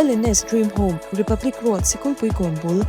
LNS Dream Home, Republic Road, Sikulpui kawn bul,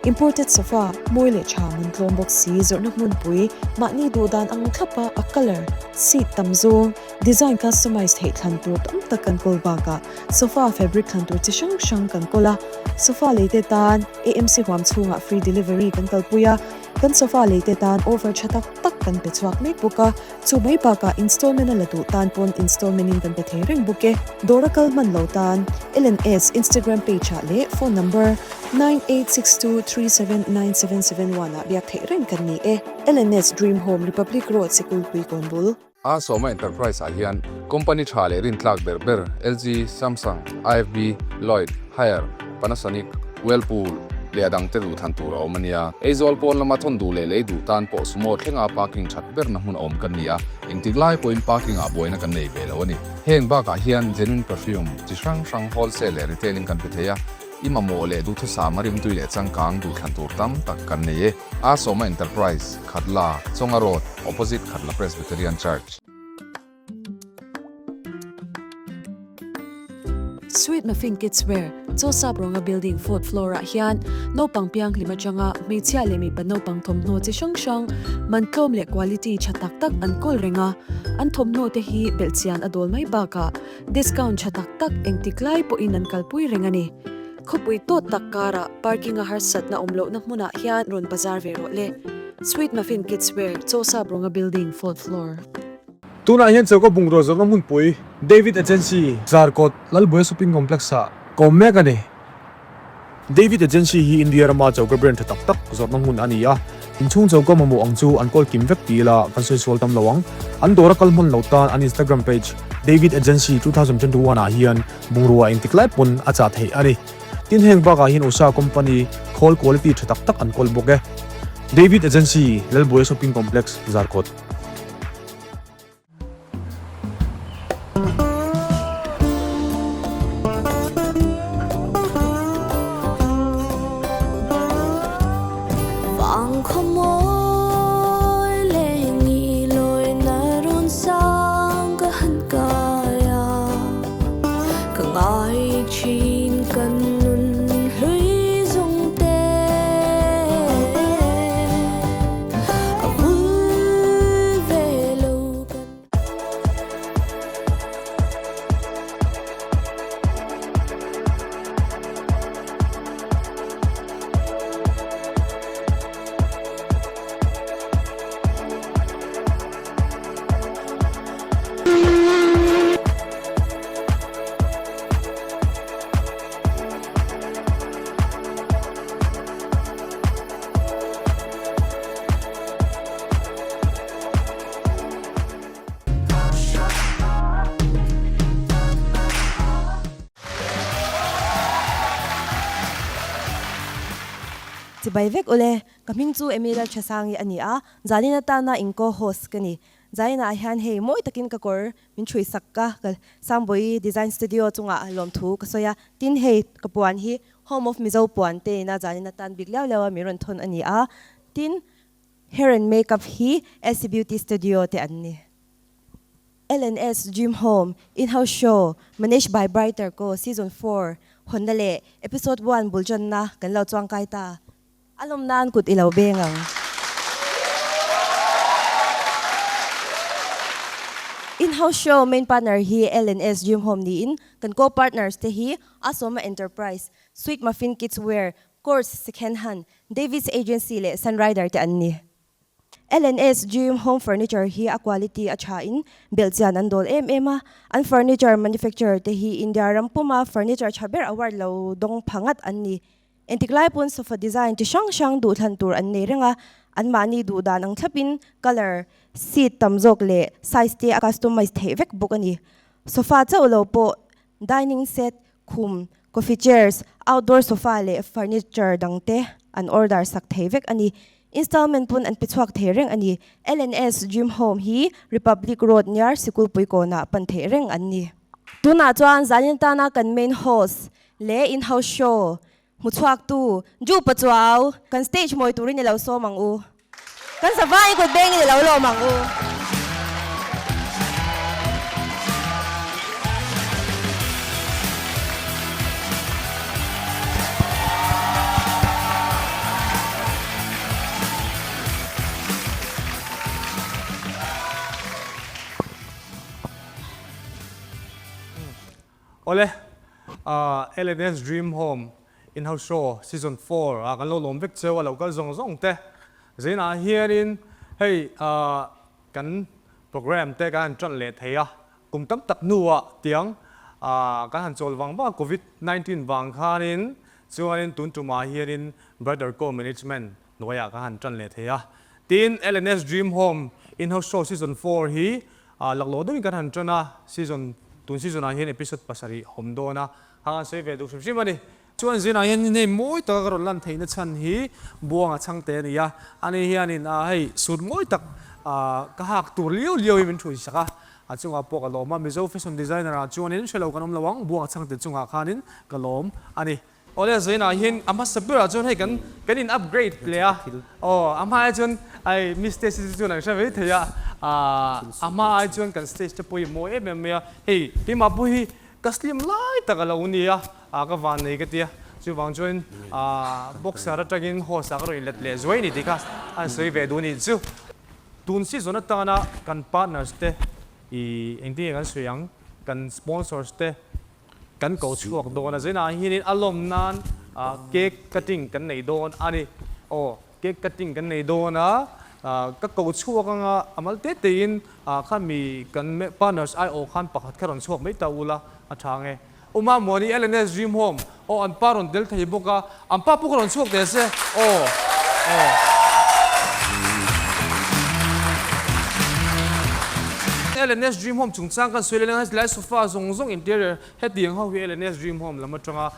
Imported sofa, mawi leh tha man tlawm bawk si, zawrhna hmunpui, mahni duhdan ang thlapa a colour, seat tam zawng, design customize theih thlan tur tam tak kan kawl bakah sofa fabric thlan tur chi hrang hrang kan kawl a, sofa leite tan AMC huam chhungah free delivery kan kalpui a, kan sofa leite tan offer tha tak tak kan pe chhuak mek bawk a. Chu mai bakah installment a la duh tan pawn installment in kan pe thei reng bawk e. Dawr a kal hman lo tan LNS Instagram page ah leh phone number 9862379771 ah biak theih reng kan ni e. LNS Dream Home Republic Road Sikulpui kawn bul. A Sawma Enterprise ah hian company tha leh rintlak ber ber LG, Samsung, IFB, Lloyd, Haier, Panasonic, Whirlpool leh a dangte duhthlan tur a awm a nia. Aizawl pawn lama thawn duh leh lei duh tan pawh sumo thlenga parking that berna hmun a awm kan ni a, engtik lai pawhin parking ah buaina kan nei ve lo a ni. Heng bakah hian genuine perfume chi hrang hrang wholesale leh retail in kan pe thei a, i mamawh leh duhthusam a rimtui leh changkang duhthlan tur tam tak kan nei e. A Sawma Enterprise, Khatla, Chawnga Road, opposite Khatla Presbyterian Church. Sweet Muffin Kids Wear, Chawsap rawnga building fourth floor ah hian naupang pianghlim atanga hmeichhia leh mipa naupang thawmhnaw chi hrang hrang, man tlawm leh quality tha tak tak an kawl reng a. An thawmhnaw te hi belhchian a dawl mai bakah discount tha tak tak engtik lai pawhin an kalpui reng a ni. Khawpui tawt tak karah parking a harsatna awm lohna hmunah hian rawn bazar ve rawh le. Sweet Muffin Kids Wear, Chawsap rawnga building fourth floor. Tunah hian choka bungrua zawrhna hmunpui David Agency Zarkawt Lalbuai Shopping Complex ah ka awm mek a ni. David Agency hi India rama choka brand tha tak tak zawrhna hmun a ni a, inchhung choka mamawh ang chu an kawl kim vek ti ila kan sawi sual tam lo ang. An dawr a kal hman lo tan an Instagram page David Agency 2021 ah hian bungrua engtik lai pawn a chah theih a ni. Tin heng bakah hian Usha company khawl quality tha tak tak an kawl bawk e. David Agency Lalbuai Shopping Complex Zarkawt. Chibai vek ule, ka hming chu Emilia Thasangi a ni a, Zanin atana in co-host ka ni. Zainah hian hei mawi takin ka kawr min ṭhui sak ka, ka Sangbawi Design Studio chungah lawmthu ka sawi a, tin hei ka puan hi Home of Mizo puan te ina zanin atan bik liau liau a min rawn thawn a ni a, tin hair and makeup hi SC Beauty Studio te an ni. LNS Dream Home In-house Show Managed by Brighter Ko Season 4 hawnna leh Episode 1 bul channa kan lo chuangkai ta. A lawm nan kut i lo beng ang. In-house show main partner hi LNS Dream Home niin kan co-partners te hi Asoma Enterprise, Sweet Muffin Kids Wear, Course Second Hand, Davids Agency leh Sunrider te an ni. LNS Dream Home Furniture hi a quality a tha in belhchian an dawl em em a, an furniture manufacturer te hi India ram puma furniture tha ber award lo dawng pha ngat an ni. Engtik lai pawn sofa design chi hrang hrang duhthlan tur an nei reng a, anmahni duh dan ang thlapin colour, seat tam zawk leh size te a customize theih vek bawk a ni. Sofa chauh lo pawh dining set, khum, coffee chairs, outdoor sofa leh furniture dang te an order sak thei vek a ni. Installment pawn an pe chhuak thei reng a ni. LNS Dream Home hi Republic Road near Sikulpui kawnah pan theih reng an ni. Tunah chuan zanin tana kan main host Leh in house show hmu chhuak tu Ju Pachuau kan stage mawi turin i lo sawm ang u. Kan savai kut bengin i lo lawm ang u. Awle, LNS Dream Home In-house Show Season 4 ah kan lo lawm vek cheu a, lo kal zawng zawng te. Zainah hianin hei kan program te kan han tan leh thei a, kum tam tak hnuah tiang kan han chawl vang vang a, Covid 19 vang khanin chuanin tun tumah hianin Brother Co Management hnuaiah kan han tan leh thei a. Tin, LNS Dream Home In-house Show Season 4 hi laklawh deuhin kan han tan a, season tun season ah hian episode pasarih a awm dawn a, kha kan sawi ve duh hrim hrim a ni. Chuan zinah hian hei mawi taka ka rawn lan theihna chhan hi Buanga chhangte a ni a, ani hianin hei suit mawi tak ka hak tur liau liau hi min ṭhui sak a, a chungah pawh ka lawm a, Mizo fashion designer ah chuanin hre lo kan awm lo ang, Buanga chhangte chungah khanin ka lawm a ni. Awle zainah hian a hmasa berah chuan hei kan kan in upgrade leh a, aw a hma ai chuan ai mi stage te chuan an hre mai thei a, a hma ai chuan kan stage te pawh hi mawi em em mai a, hei keimah pawh hi ka slim lai tak a lo ni a, ka van nei ka tia, chuvang chuan boxer atangin horse ah ka rawn inlet leh zuai a ni tih kha an sawi ve duh a nih chu. Tun season atana kan partners te i engtin nge kan sawi ang, kan sponsors te Kan ko chhuak dawn a, zainah hianin a lawm nan cake cutting kan nei dawn a ni. Aw, cake cutting kan nei dawn a, ka ko chhuak anga a mal te tein khami kan partners aiawh khan pakhat kha rawn chhuak mai ta ula a tha ang e. Uma Muani LNS Dream Home, aw an pa rawn tel thei bawk a, an pa pawh ka rawn chhuak teh se, aw, aw. LNS Dream Home chungchang kan sawi leh helai sofa zawng zawng interior hetiang ho hi LNS Dream Home lam atanga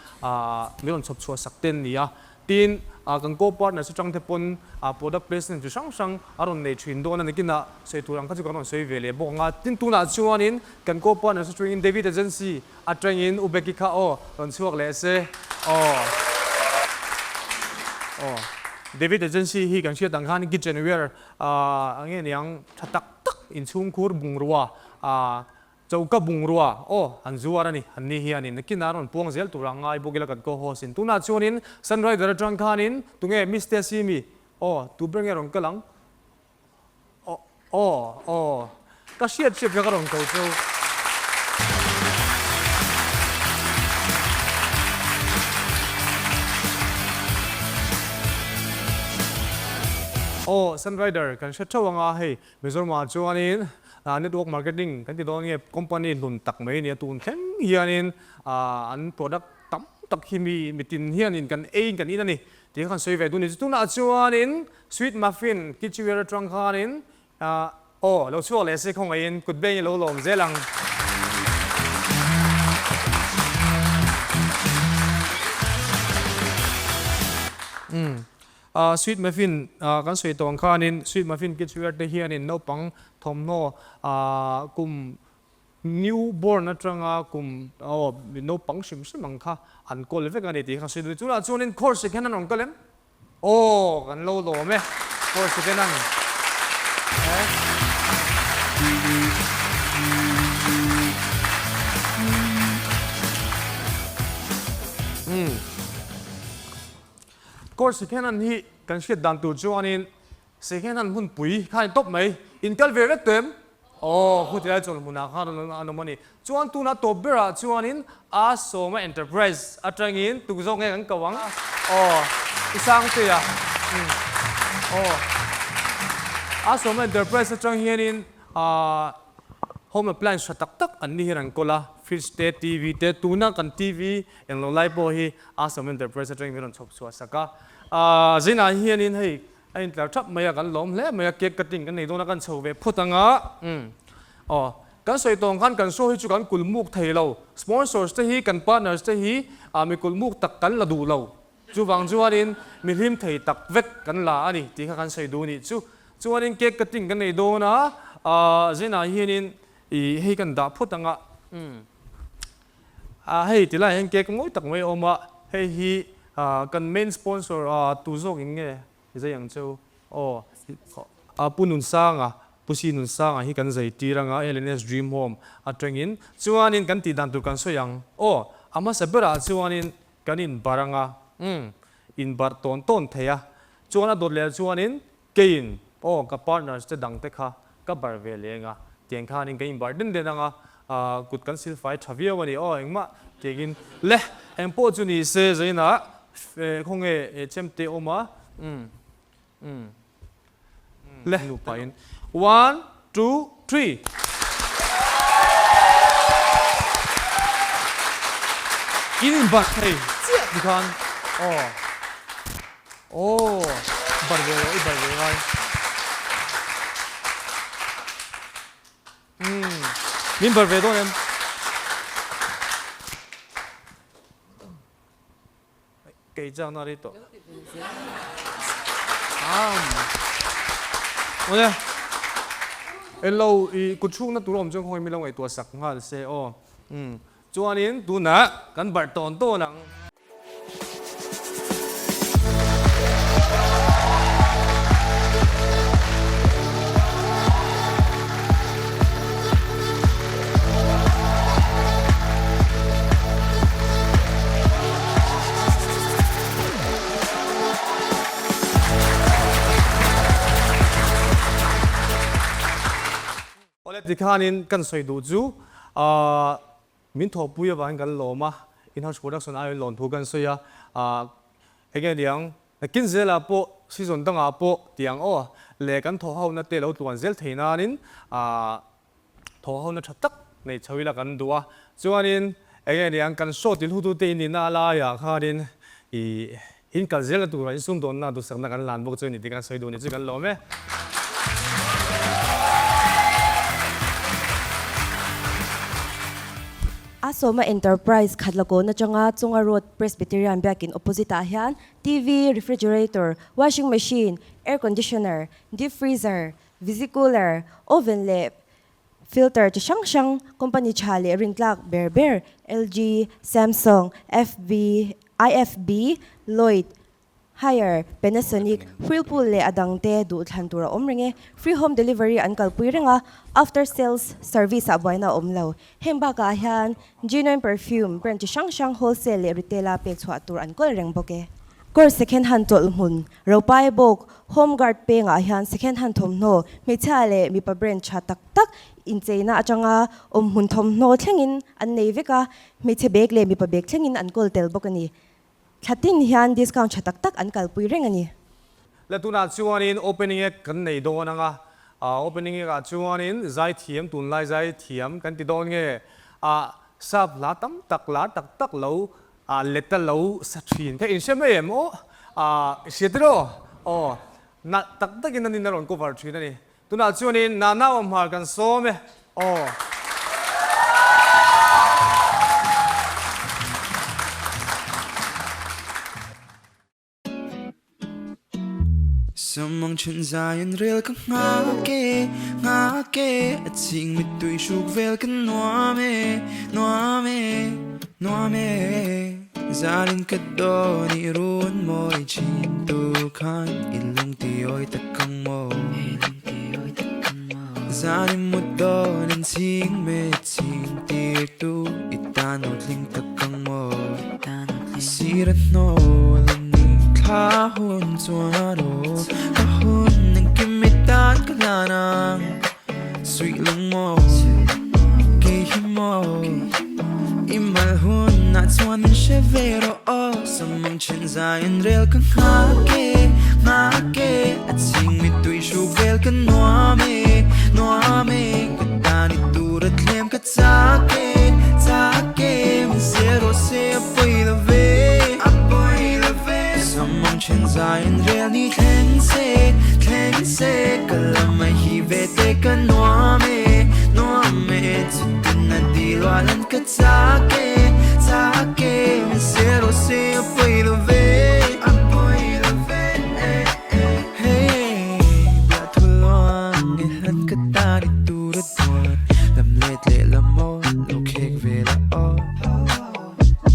min rawn chhawp chhuah sak te an ni a. Tin, kan co-partners atang te pawn product placement chi hrang hrang a rawn nei thin dawn a ni. Kinah sawi tur ang kha chu kan rawn sawi ve leh bawk ang a. Tin, tunah chuanin kan co-partners atangin David Agency atangin U Becky kha aw rawn chhuak leh se aw. Aw David Agency hi kan hriat ang khan kitchenware nge niang tha tak tak inchhungkhur bungrua Choka bungrua, aw, an zuar a ni, an ni hianin nakinah a rawn puang zel turah ngai bawk ila kan co-host in. Tunah chuanin Sunrider atang khanin tunge Miss Tessie mi, aw, tu ber nge rawn kal ang? Aw, aw, aw, ka hriat hriat kha ka rawn ko cheu. Aw, Sunrider kan hre theuh anga hei Mizoramah chuanin Network marketing kan ti dawn nge company hlun tak mai nia tun thleng hianin an product tam tak hi mi mitin hianin kan eiin kan in a ni tih kha kan sawi ve duh a ni. Tunah chuanin sweet muffin kitchen atang khanin aw lo chhuak leh se khawngaihin kut beng i lo lawm zel ang. Sweet muffin kan sawi tawh ang khanin sweet muffin kids wear te hianin naupang thawmhnaw kum new born atanga kum aw naupang hrim hrim ang kha an kawl vek a ni tih kha sawi duh. Tunah chuanin course hian an rawn kal em? Aw kan lo lawm e course hian an e. Course Second hi kan hriat dan tur chuanin Second hand hmunpui kha a ni tawp mai. In kal ve vek tawh em? Aw, khu tilai chawl hmunah khan an awm a ni. Chuan tuna tawp berah chuanin A Sawma Enterprise atangin tukzawk nge kan ko ang? Aw, i sang te a. Umm. Aw. A Sawma Enterprise atang hianin ahh home appliance tha tak tak an ni hian an kawl a, fridge te, TV te, tuna kan TV Englo lai pawh hi Assam Enterprise atangin min rawn chhawp chhuah sak a. Aaa zinah hianin hei a intlar thap mai a, kan lawm hle mai a, cake cutting kan nei dawn a, kan chho ve phawt ang a. Umm aw, kan sawi tawng khan kan show hi chu kan kulmuk thei lo, sponsors te hi kan partners te hi mi kulmuk tak kan la duh lo, chuvang chuanin mi hlim thei tak vek kan la a ni tih kha kan sawi duh nih chu. Chuanin cake cutting kan nei dawn a, aaa zinah hianin ih hei kan dah phawt ang a. Umm. A hei ti lai hian cake mawi tak mai a awm a, hei hi kan main sponsor tu zawk in nge zai ang cheu aw Pu Nunsanga, Pu Si Nunsanga hi kan zai tir anga LNS Dream Home atangin chuanin kan tih dan tur kan sawi ang aw a hmasa berah chuanin kan in barh anga umm in barh tawn tawn thei a chuan a dawt leh chuanin Keiin, aw, ka partners te dang te kha ka bar ve leng a, tiang khanin ka inbar den den ang a, Kut kan silfai tha viau a ni aw engmah tiangin le eng pawh chu ni se zainah khawnge chemte awm a umm umm le nupain one two three. In inbarh thei chiah tikhan aw aw barh ve rawh i barh ve ngai. Umm min bar ve dawn em? Kei chang na rei tawh. Am. Awle. Enlo i kut chhungna tur awm chuan khawngaih mi lo ngaihtuah sak nghal se aw. Umm chuanin tunah kan barh tawn tawn ang. Awle tikhanin kan sawi duh chu ahh Min thawhpui avangin kan lawm a, in-house production aiin lawn thu kan sawi a, ah enge niang, nakin zelah pawh season dangah pawh tiang aw leh kan thawh hona te lo tluan zel thei nanin ah thawh hona tha tak nei chho ila kan duh a, chuanin enge niang kan show til hutu te in nihna laiah khanin ih in kal zelna turah in sumdawnna duhsakna kan lan bawk chu a ni tih kan sawi duh ni chu kan lawm e. Asawma Enterprise Khatlakawn atanga Chunga Road Presbyterian Biakin opposite ah hian TV, Refrigerator, Washing Machine, Air Conditioner, Deep Freezer, Visi Cooler, Oven leh Filter chi hrang hrang company tha leh rintlak ber ber LG, Samsung, FB, IFB, Lloyd, Haier, Panasonic, Whirlpool leh a dangte duh thlan tur a awm reng e. Free home delivery an kalpui reng a, after sales service ah buaina a awm lo. Heng bakah hian Genuine Perfume brand chi hrang hrang wholesale leh retail a pek chhuah tur an kawl reng bawk e. Kawr second hand chawlh hmun Ropai bawk Home Guard pengah hian second hand thawmhnaw, hmeichhia leh mipa brand tha tak tak incheina atanga awmhmun thawmhnaw thlengin an nei vek a, hmeichhe bag leh mipa bag thlengin an kawl tel bawk a ni. Thla tin hian discount tha tak tak an kalpui reng a ni. Le tunah chuanin opening ek kan nei dawn ang a, opening ek ah chuanin zaithiam tunlai zaithiam kan ti dawn nge, ah sap hla tam tak lar tak tak lo Ah let a lo sa thin kha in hre mai em aw ah i hria tiraw aw nalh tak takin an in a rawn cover thin a ni tunah chuanin Nana Awmhar kan sawm e aw. Samang then zai an rel ka nghak e, nghak e A ching mittui hruk vel ka nuam e, nuam e, nuam e Zalin ka dawn i run mawi thin tu khan I lung ti awi tak ang maw Zalin mu dawn an ching me ching tir tu I tan aw tling tak ang maw Sir a hnawl a ni thla hun chuan aw Ka hun engkim i tan ka hlan ang Suih lung maw kei hi maw I mal hun ah chuan min hre ve rawh aw Samang then zai an rel ka nghak e nghak e A chhing mittui hruk vel ka nuam e nuam e Ka tan i tur a thlem ka chak e chak e Min zel rawh se a pawi lo ve a pawi lo ve Samang then zai an rel ni thleng se thleng se Ka lam a hi ve te ka nuam e nuam e Chutin a dil ual an ka chak e chak e Min zel rawh se a pawi lo ve a pawi lo ve Hey bia thu luang i hlan ka tan i tur a tuan Lam let leh lam aw lo khek ve la aw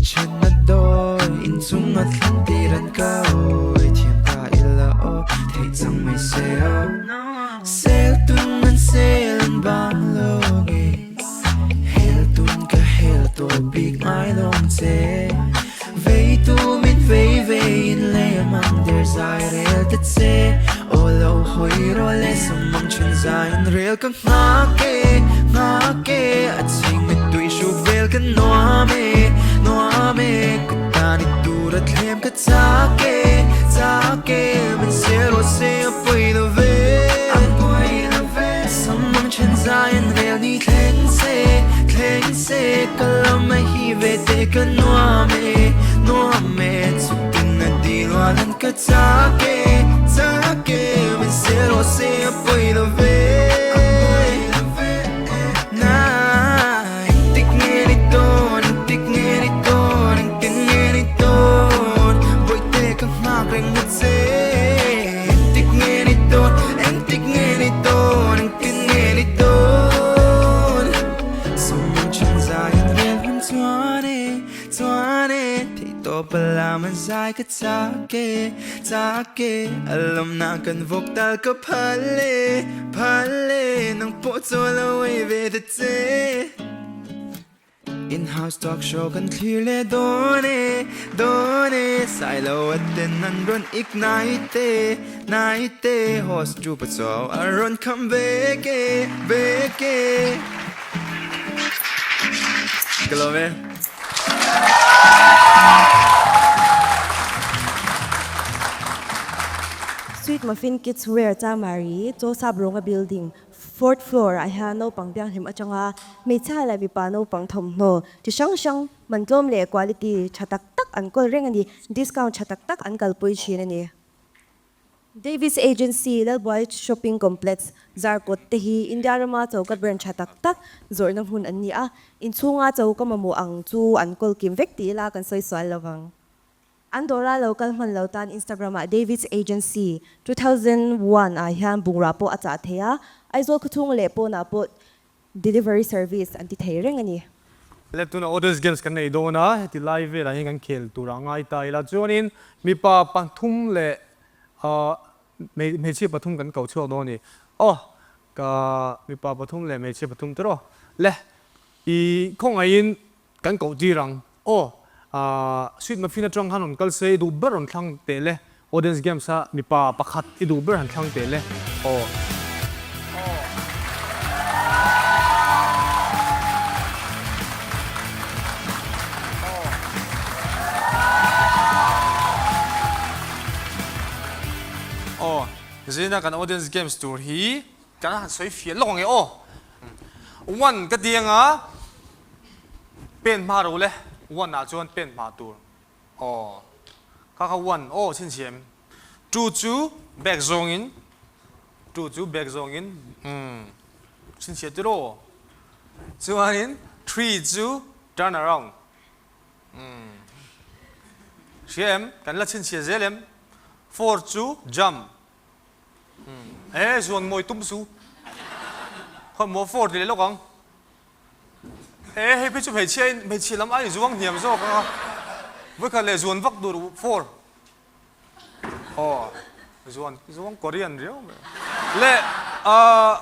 Chen a dawi inchung a thlen tir an ka awi Thiam ta ila aw theih chang mai se aw Sel tun an sel an bang lo nge Hel tun ka hel tawh bik ngai lawng che Vei tu min vei vei in lei a mang der zai rel ta che Aw lo hawi rawh le sawm mang then zai an rel ka nghak e nghak e A chhing mi ka nuam e, nuam e Ka tan i tur a thlem ka chak e, chak e Min sel rawh se a pawi lo ve, a pawi lo ve Samang then zai an rel ni thleng se, thleng se Ka lam a hi ve te ka nuam e, nuam e Chutin a dil ual an ka chak e, chak e Min sel rawh se a pawi lo ve, a pawi lo ve Na engtik nge ni dawn, engtik nge ni dawn, engtin nge ni dawn Bawihte ka nghak reng a che Engtik nge ni dawn, engtik nge ni dawn, engtin nge ni dawn Sawmawm thin zai an rel hun chuan e, chuan e Theih tawp a lam an zai ka chak e, chak e A lawmna kan vawk tal ka phal e, phal e Nang pawh chu a lo ei ve ta che. In-house talk show kan thlir leh dawn e, dawn e Sailo a ten an rawn ignite e, nite e Host tu pa chaw a rawn kham vek e, vek e Ka lawm e. Sweet Muffin Kids Wear Chamari, Chaw Sap Rawnga Building, Fourth floor ah hian naupang bianghlim atanga hmeichhia leh mipa naupang thawmhnaw chi hrang hrang man tlawm leh quality tha tak tak an kawl reng a ni. Discount tha tak tak an kalpui thin a ni. Davis Agency, Lalbuai Shopping Complex, Zarkawt te hi India rama choka brand tha tak tak zawrhna hmun an ni a. Inchhunga choka mamawh ang chu an kawl kim vek ti ila kan sawi sual lo vang. An dawra lo kal hman lo tan Instagram ah David's Agency 2001 ah hian bungrua pawh a chah thei a, Aizawl khawchhung leh pawnah pawh delivery service an ti thei reng a ni. Le tuna Audience Games kan nei dawn a, heti lai velah hian kan khel tur a ngai ta ila chuanin mipa pathum leh hmeichhia pathum kan ko chhuak dawn a ni. Aw ka mipa pathum leh hmeichhia pathum te rawh le i khawngaihin Kan koh tir ang. Aw, aah, Sweet Muffin atang khan rawn kal se i duh ber rawn thlang teh le. Audience Games a mipa pakhat i duh ber han thlang teh le. Aw. Aw, zina kan Audience Games tur hi kan han sawi fiah lawk ang e aw. One ka ti anga. Pen hma ro le, one ah chuan pen hma tur. Aw. Kha kha one, aw chhinchhiam. Two chu back zawngin, two chu back zawngin, umm, chhinchhiah tir aw. Chuanin three chu turn around, umm, hria em? Kan la chhinchhiah zel em? Four chu jump, umm, e zuan mawi tum su. Khawimaw four ti leh lawk ang. He hei phei chu hmeichhia in hmeichhia lam aiin zuang hniam zawk ang a, vawikhat leh zuan vak tur four aw zuan zuang Korean riau mai leh ahh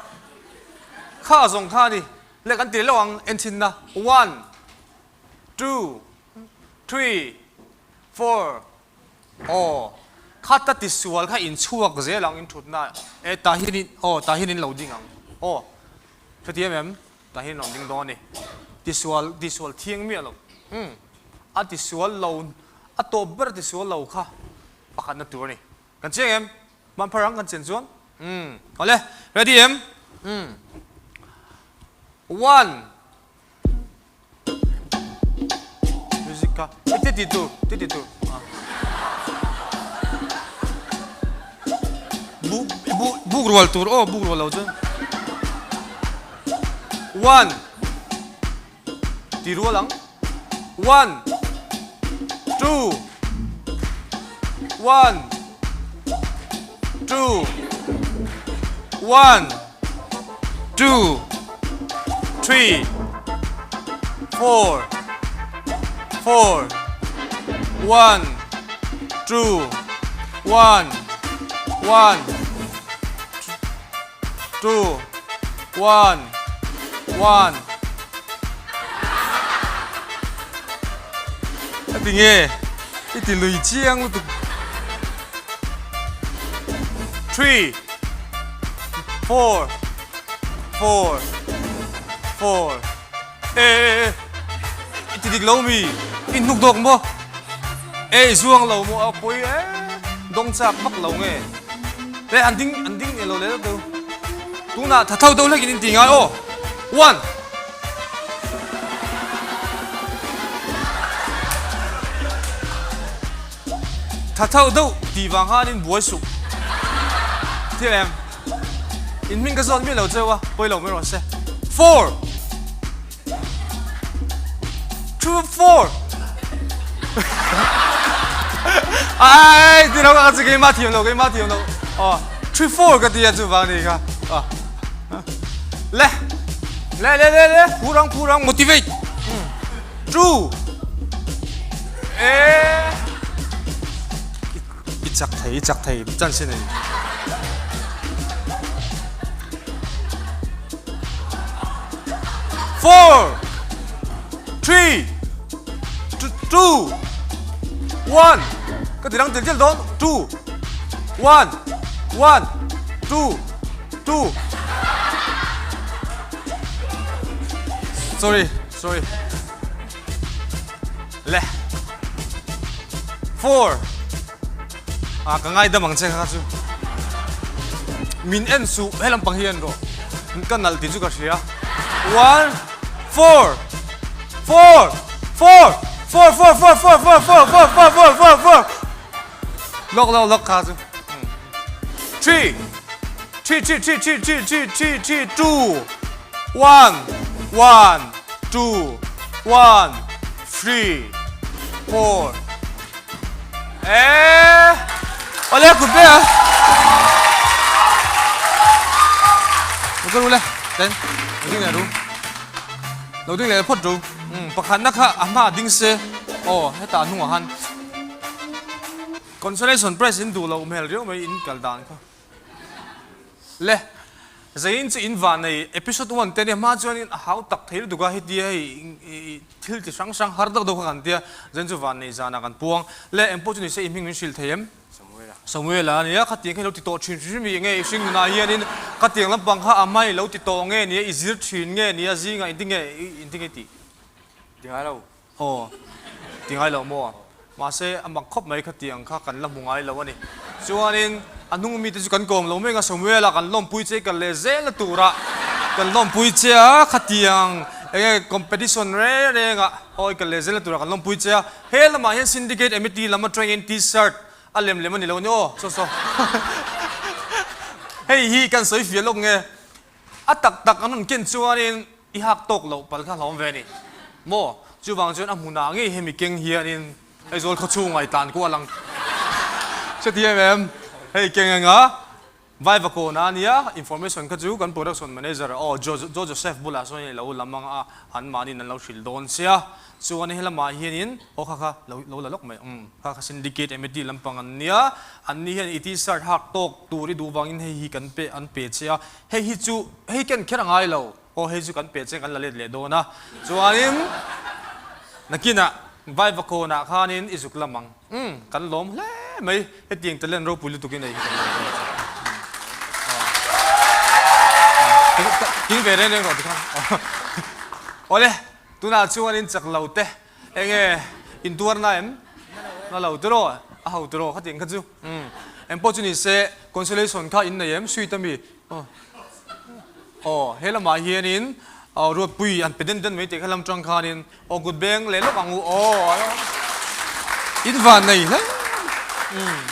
kha zawng kha a ni leh kan ti leh ang enchinna one two three four aw kha ta tisual kha inchhuak zel ang inthutna e tah hian in aw tah hian in lo ding ang aw. Hetiang em? Tah hian rawn ding dawn a ni. Tisual, tisual thiang miah lo. Umm, a tisual lo, a tawp ber tisual lo kha pakhatna tur a ni. Kan chiang em? Hman phar ang kan chen chuan. Umm, awle, ready em? Umm, one. Music kha i ti ti tur ti ti tur bu bu buk rual tur aw buk rual lo chu one ti rual ang one two one two one two three four four one two one one two one one A ti nge i ti lui chiang lutuk three four four four e e e. I ti dik lo mi? I hnuk dawk maw? E i zuang lo maw? A pawi e dawng chak vak lo nge? Le an ding an ding elo le deuh. Tunah tha tho deuh hlek in in ti ngai aw. One. Tha tho deuh ti vang khan in buai suh. Thil em? In hming ka zawt miah lo cheu a, pawi lo mai rawh se. Four. Two four. Ai, ti lo ka chi keimah thiam lo, keimah thiam lo. Oh, three four ka ti a chu vang ni kha. Oh. Le. Le le le le, phurang phurang motivate. Two. Eh. I chak thei, i chak thei, chance nei. Four, three, two, one. Ka ti dang tel tel dawn. Two, one, one, two, two. Sorry, sorry. Le. Four. Ah, ka ngaidam ang che kha chu. Min en suh, he lampang hi en rawh. Ka nalh tih chu ka hria. One, four, four, four, four, four, four, four, four, four, four, four, four, four, four. Lawk, lawk, lawk kha chu. Three, three, three, three, three, three, three, three, three, two, one, one, two, one, three, four. Eee! Awle kut ve a. Lo kal ule, ten, lo ding leh ru. Lo ding leh phawt ru. Um, pakhatna kha a hma ding se. Aw, heta hnungah khan. Consolation prize in duh loh hmel riau mai in kal dan kha. Le, Zain chu in van nei episode one te nia hma chuan in a hau tak thei lutuk a hetia hei thil ti hrang hrang har deuh deuh kha kan tia Zain chu van nei zanah kan puang. Le, engpawh chu ni se i hming min hrilh thei em? Samuela. Samuela ania khatiang kha i lo ti tawh thin hrim hrim i enge i hring nunah hianin khatiang lampang kha a hma i lo ti tawh nge nia i zir thin nge nia zingah inti nge inti nge tih? Ti ngai lo. Aw, ti ngai lo maw? Mahse, a mak khawp mai khatiang kha kan la hmu ngai lo a ni. Chuanin, a hnung mite chu kan kawm lo mek a, Samuela kan lawmpui che kal leh zel na turah kan lawmpui che a, khatiang eng nge competition reng rengah aw i kal leh zel na turah kan lawmpui che a. He lamah hian Syndicate Amity lam atangin T-shirt a lem lem a ni lo a ni aw, saw saw. Hei hi kan sawi fiah lawk nge? A tak tak an rawn ken chuanin i hak tawk loh pal kha hlawm ve a ni maw? Chuvang chuan a hmunah ngei hemi keng hianin Aizawl khaw chhungah i tlan kual ang. Hretih em em, hei keng anga Vaiva kawna a nia, information kha chu kan production manager aw Jo Joseph bulah sawn i lo lam ang a, anmahniin an lo hrilh dawn sia. Chuan helamah hianin aw kha kha lo lo la lawk mai umm kha kha syndicate amity lampang an nia, anni hian i t-shirt hak tawk tur i duh vangin hei hi kan pe an pe che a, hei hi chu hei ken kher a ngai lo aw hei chu kan pe che kan la let leh dawn a, chuanin nakinah Vaiva kawnah khanin i zuk lam ang umm kan lawm hle mai hetiang talent ropui lutuk in ei hi kan lawm hle che king ve reng reng rawh tikhan awle. Tunah chuan in chak lo te eng nge in tuar na em? Na lo tiraw? A ho tiraw khatiang kha chu. Umm. Engpawh chu ni se consolation kha in nei em? Sweet ami? Aw. Aw he lamah hianin aw Ruatpui an pe den den mai tih kha lam tang khanin aw kut beng leh lawk ang u aw. In van nei hle. Umm.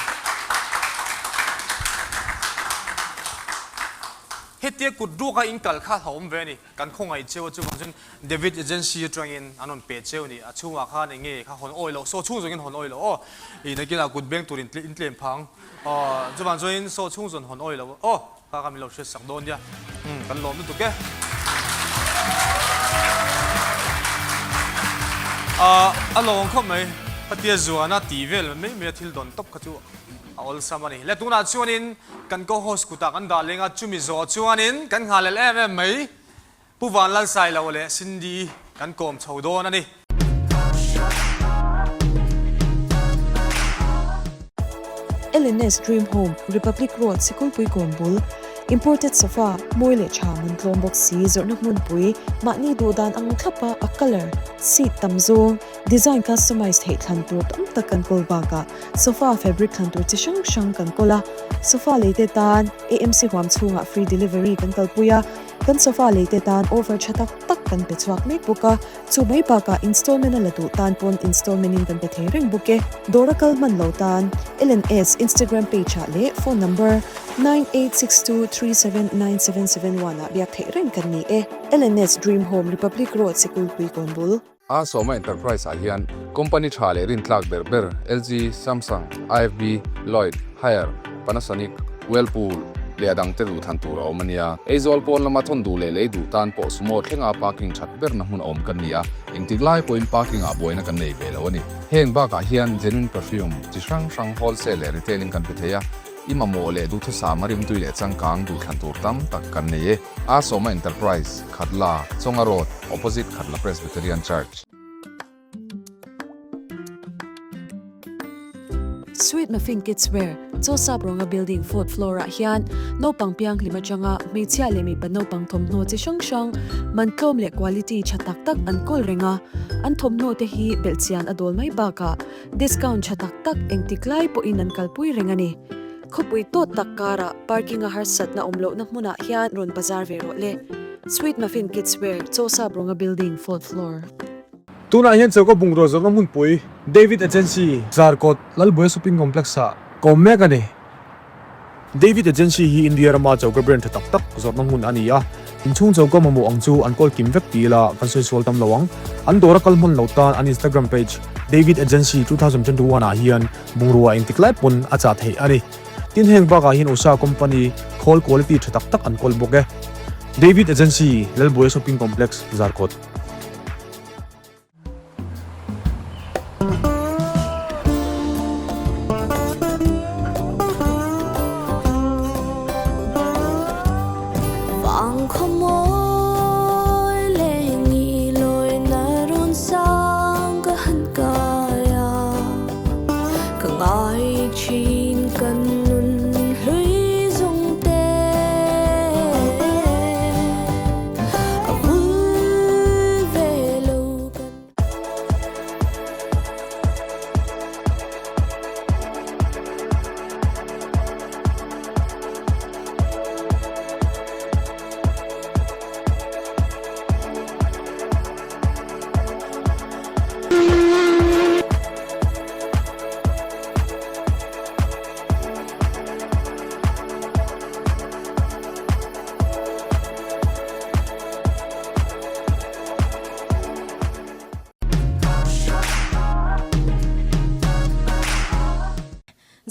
Hetia kut ruaka in kal kha hlauhawm ve a ni. Kan khawngaih cheu a chuvang chuan David Agency atangin an rawn pe cheu a ni. A chhungah khan eng nge kha hawn awi loh, saw chhung zawngin hawn awi loh aw. Ih nakinah kut beng tur in tlem phang aw. Chuvang chuanin saw chhung zawn hawn awi loh aw. Kha kha min lo hriat sak dawn nia. Umm kan lawm lutuk e. Ah a lawm khawp mai. Khatia zuana tih vel mai mai a thil dawn tawp kha chu a awlsam a ni. Le tunah chuanin Kan co-host kutah kan dah leng a, chumi zawh chuanin kan nghalel em em mai. Pu Vanlalsailo leh Cindy kan kawm chho dawn a ni. LNS Dream Home, Republic Road, Sikulpui Kawn bul. Imported sofa, mawi leh tha man tlawm bawk si zawrhna hmunpui, mahni duh dan ang thlapa a colour, seat tam zawng, design customize theih thlan tur tam tak kan kawl bakah sofa fabric thlan tur chi hrang hrang kan kawl a. Sofa leite tan AMC huam chhungah free delivery kan kalpui a, kan sofa leite tan offer tha tak tak kan pe chhuak mek bawk a. Chu mai bakah installment a la duh tan pawn installment in kan pe thei reng bawk e. Dawr a kal hman lo tan LNS Instagram page ah leh phone number 9862379771 ah biak theih reng kan ni e. LNS Dream Home Republic Road Sikulpui Kawnbul. A Sawma Enterprise ah hian company tha leh rintlak ber ber LG, Samsung, IFB, Lloyd, Haier, Panasonic, Whirlpool leh a dangte duhthlan tur a awm a nia. Aizawl pawn lama thawn duh leh lei duh tan pawh sumo thlenga parking that berna hmun a awm kan ni a, engtik lai pawhin parking ah buaina kan nei ve lo a ni. Heng bakah hian genuine perfume chi hrang hrang wholesale leh retail in kan pe thei a, i mamawh leh duhthusam a rimtui leh changkang duhthlan tur tam tak kan nei e. A Sawma Enterprise, Khatla, Chawnga Road, opposite Khatla Presbyterian Church. Sweet Muffin Kids Wear, Chawsap rawnga building fourth floor ah hian naupang pianghlim atanga hmeichhia leh mipa naupang thawmhnaw chi hrang hrang, man tlawm leh quality tha tak tak an kawl reng a. An thawmhnaw te hi belhchian a dawl mai bakah discount tha tak tak engtik lai pawhin an kalpui reng a ni. Khawpui tawt tak karah parking a harsatna awm lohna hmunah hian rawn bazar ve rawh le. Sweet Muffin Kids Wear, Chawsap rawnga building fourth floor. Tunah hian choka bungrua zawrhna hmunpui David Agency, Zarkawt, Lalbuai Shopping Complex-ah ka awm mek a ni. David Agency hi India rama choka brand tha tak tak zawrhna hmun a ni a, inchhung choka mamawh ang chu an kawl kim vek ti ila kan sawi sual tam lo ang. An dawra kal hman lo tan an Instagram page David Agency 2021 ah hian bungrua engtik lai pawn a chah theih a ni. Tin heng bakah hian Usha company khawl quality tha tak tak an kawl bawk e. David Agency, Lalbuai Shopping Complex, Zarkawt.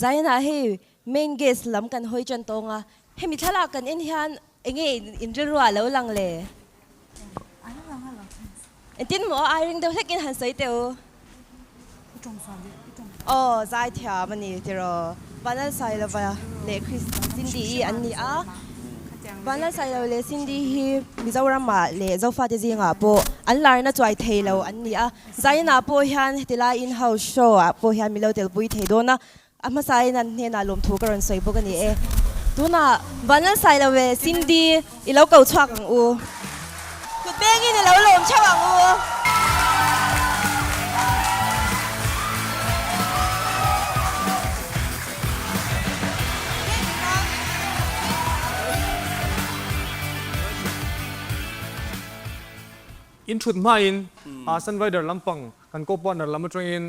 Zaina hei main guest lam kan hawi tan tawng a, hemi thlalak kan en hian enge in rilru ah lo lang le? Engtin maw ai ring deuh hlekin han sawi teh u. Aw zaithiam a ni tiraw. Vanlalsailova leh Chris Cindy i an ni a. Vanlalsailova leh Cindy hi Mizoram ah leh Zofate zingah pawh an larna chuai thei lo an ni a. Zainah pawh hian hetilai in house show ah pawh hian min lo telpui thei dawn a. A hmasain an hnenah lawmthu ka rawn sawi bawk a ni e. Tunah Vanlalsailo ve Cindy i lo ko chhuak ang u. Kut bengin i lo lawm theuh ang u. In thut hmain Sunrider lampang Kan co-partner lam atangin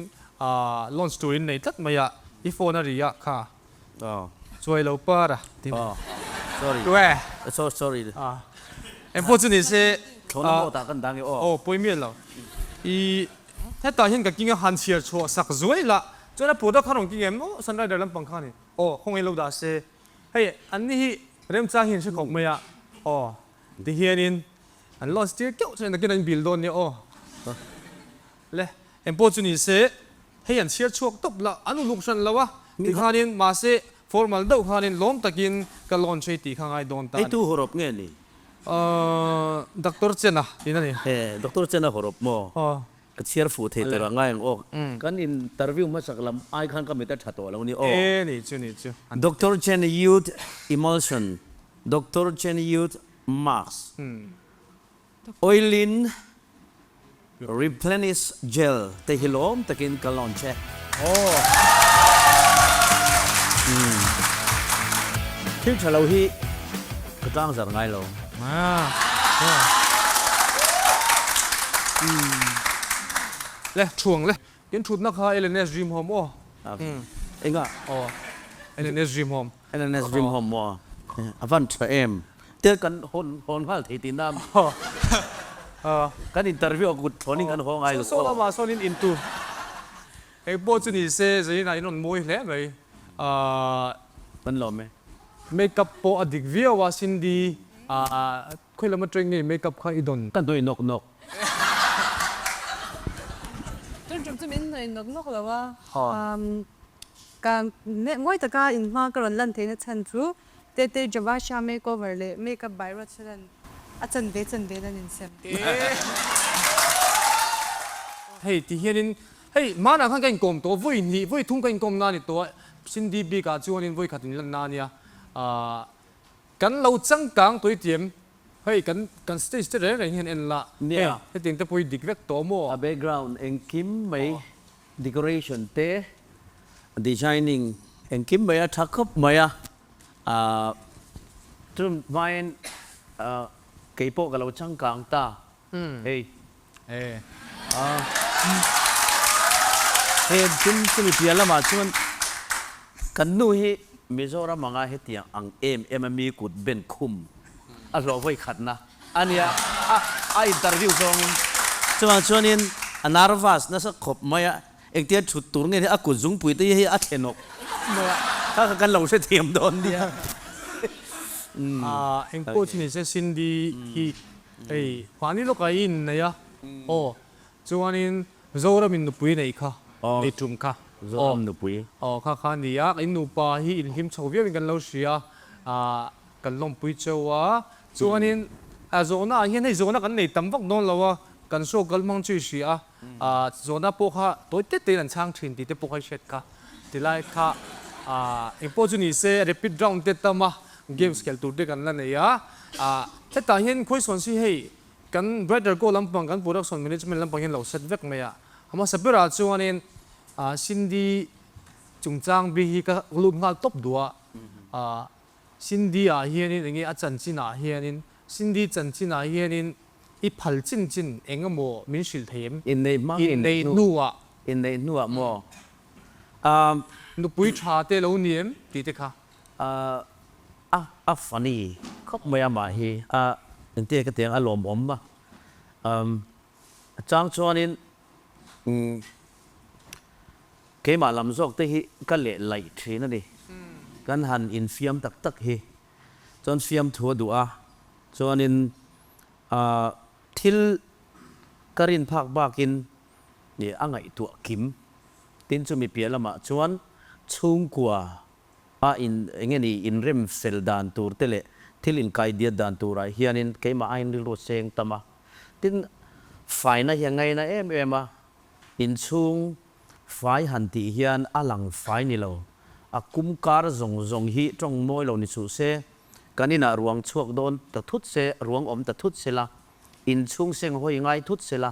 launch turin nei tlat mai a, i phone a ri a kha chuai lo par a ti mai. Sorry. Tue. So sorry. Engpawh chu ni se. Thlawhna pawh tah kan dang e aw. Aw pawi miah lo. I hetah hian ka king a han chhiar chhuah sak zuai la, chuan a product kha rawn king em aw Sunrider lampang kha ni. Aw khawngaih lo dah se. Hei anni hi remchang hi an hre khawp mai a aw ti hianin An launch tir keuh chuan nakin an bil dawn nia aw. Le, engpawh chu ni se, hei an chhiar chhuak tawp la, an uluk hran lo a, tikhanin mahse formal deuh khanin lawm takin ka launch hei tih kha ngai dawn ta a ni. Hei tu hawrawp nge ni? Doctor Chen-a tiin a ni. He, Doctor Chen-a hawrawp maw? Aw. Ka chhiar fuh thei tur a ngai ang aw. Kan interview hmasak lam ai khan ka mit a tha tawh lo ni aw. E, ni chu, ni chu. Doctor Chen Youth Emulsion. Doctor Chen Youth Mask Oilin Replenish Gel te hi lawm takin ka launch e. Thil tha lo hi ka tlang zar ngai lo. Le thuang le Tin thutna kha LNS Dream Home aw. Enga? Aw LNS Dream Home. LNS Dream Home maw? A van tha em? Tia kan hawn hawn nghal thei tihna a mi? Kan interview a kut thlawnin kan haw ngai lo. Saw lamah sawnin in tur eng pawh chu ni se zainah in rawn mawi hle mai. Kan lawm e. Makeup pawh a dik viau a Cindy khawi lam atang nge makeup kha i dawn? Ka hnawih nawk nawk. Tun tum chu min hnawih nawk nawk lo a, ka ngawi taka inhma ka rawn lan theihna chhan chu Tete Javasha makeover leh makeup by Rod Saran a chanve chanve lan insem. Hei ti hianin hei hmanah khan ka inkawm tawh vawi hnih vawi thum ka inkawm na a ni tawh a, Cindy bikah chuanin vawi khat inlan na a nia, Kan lo changkang tui tiam, hei kan kan stage te reng reng hian en la, hei hetiang te pawh hi dik vek tawh maw? A background engkim mai, decoration te, designing engkim mai a tha khawp mai a, chun hmain kei pawh ka lo changkang ta hei. He thil chumi piah lamah chuan kan nu hi Mizoram anga hetiang ang em em a mi kut ben khum a hlawh vawi khatna a nia a, a interview zawngin. Chuvang chuanin a nervous nasa khawp mai a, engtia thut tur nge a kut zungpui te hi a thlen awk mai a, kha kha kan lo hrethiam dawn nia. Engpawh chu ni se Cindy hi Hei, mahni lawkah i innei a, aw, chuanin Zoram in nupui neih kha, nei tum kha, Zoram nupui. Aw, kha kha a ni a, in nupa hi inhlim chho viauin kan lo hria a, kan lawmpui cheu a, chuanin zawhna ah hian hei zawhna kan nei tam vak dawn lo a, kan show kal hmang chu i hria a, zawhna pawh kha tawi tet tein an chhang thin tih te pawh kha i hriat kha, tilai kha engpawh chu ni se rapid round te tam a, Games khelh tur te kan la nei a, hetah hian khawisawn si hei kan Brighter Go lampang kan production management lampang hian lo set vek mai a, a hmasa berah chuanin Cindy chungchang bik hi ka lut nghal tawp duh a, Cindy ah hianin enge a chanchin ah hianin Cindy chanchin ah hianin i phal chin chin eng emaw min hrilh thei em? Inneih hmang Inneih hnuah. Inneih hnuah maw? Nupui tha te lo ni em tih te kha. A a funny khawp mai a mah hi a engtia ka tiang a lawmawm a a chang chuanin keimah lam zawk te hi ka leh laih thin a ni kan han infiam tak tak hi chuan fiamthu a duh a chuanin thil ka rin phak bakin a ngaihtuah kim tin chumi piah lamah chuan chhungkua A in enge ni inrem fel dan tur te leh thil inkaidiat dan turah hianin keimah aiin rilru seng tam a. Tin, faina hi a ngaina em em a, inchhung fai han tih hian a lang fai ni lo. A kum kar zawng zawng hi tawng mawi lo ni suh se, kan inah ruang chhuak dawn ta thut se, ruang awm ta thut se la, inchhung seng hawi ngai thut se la,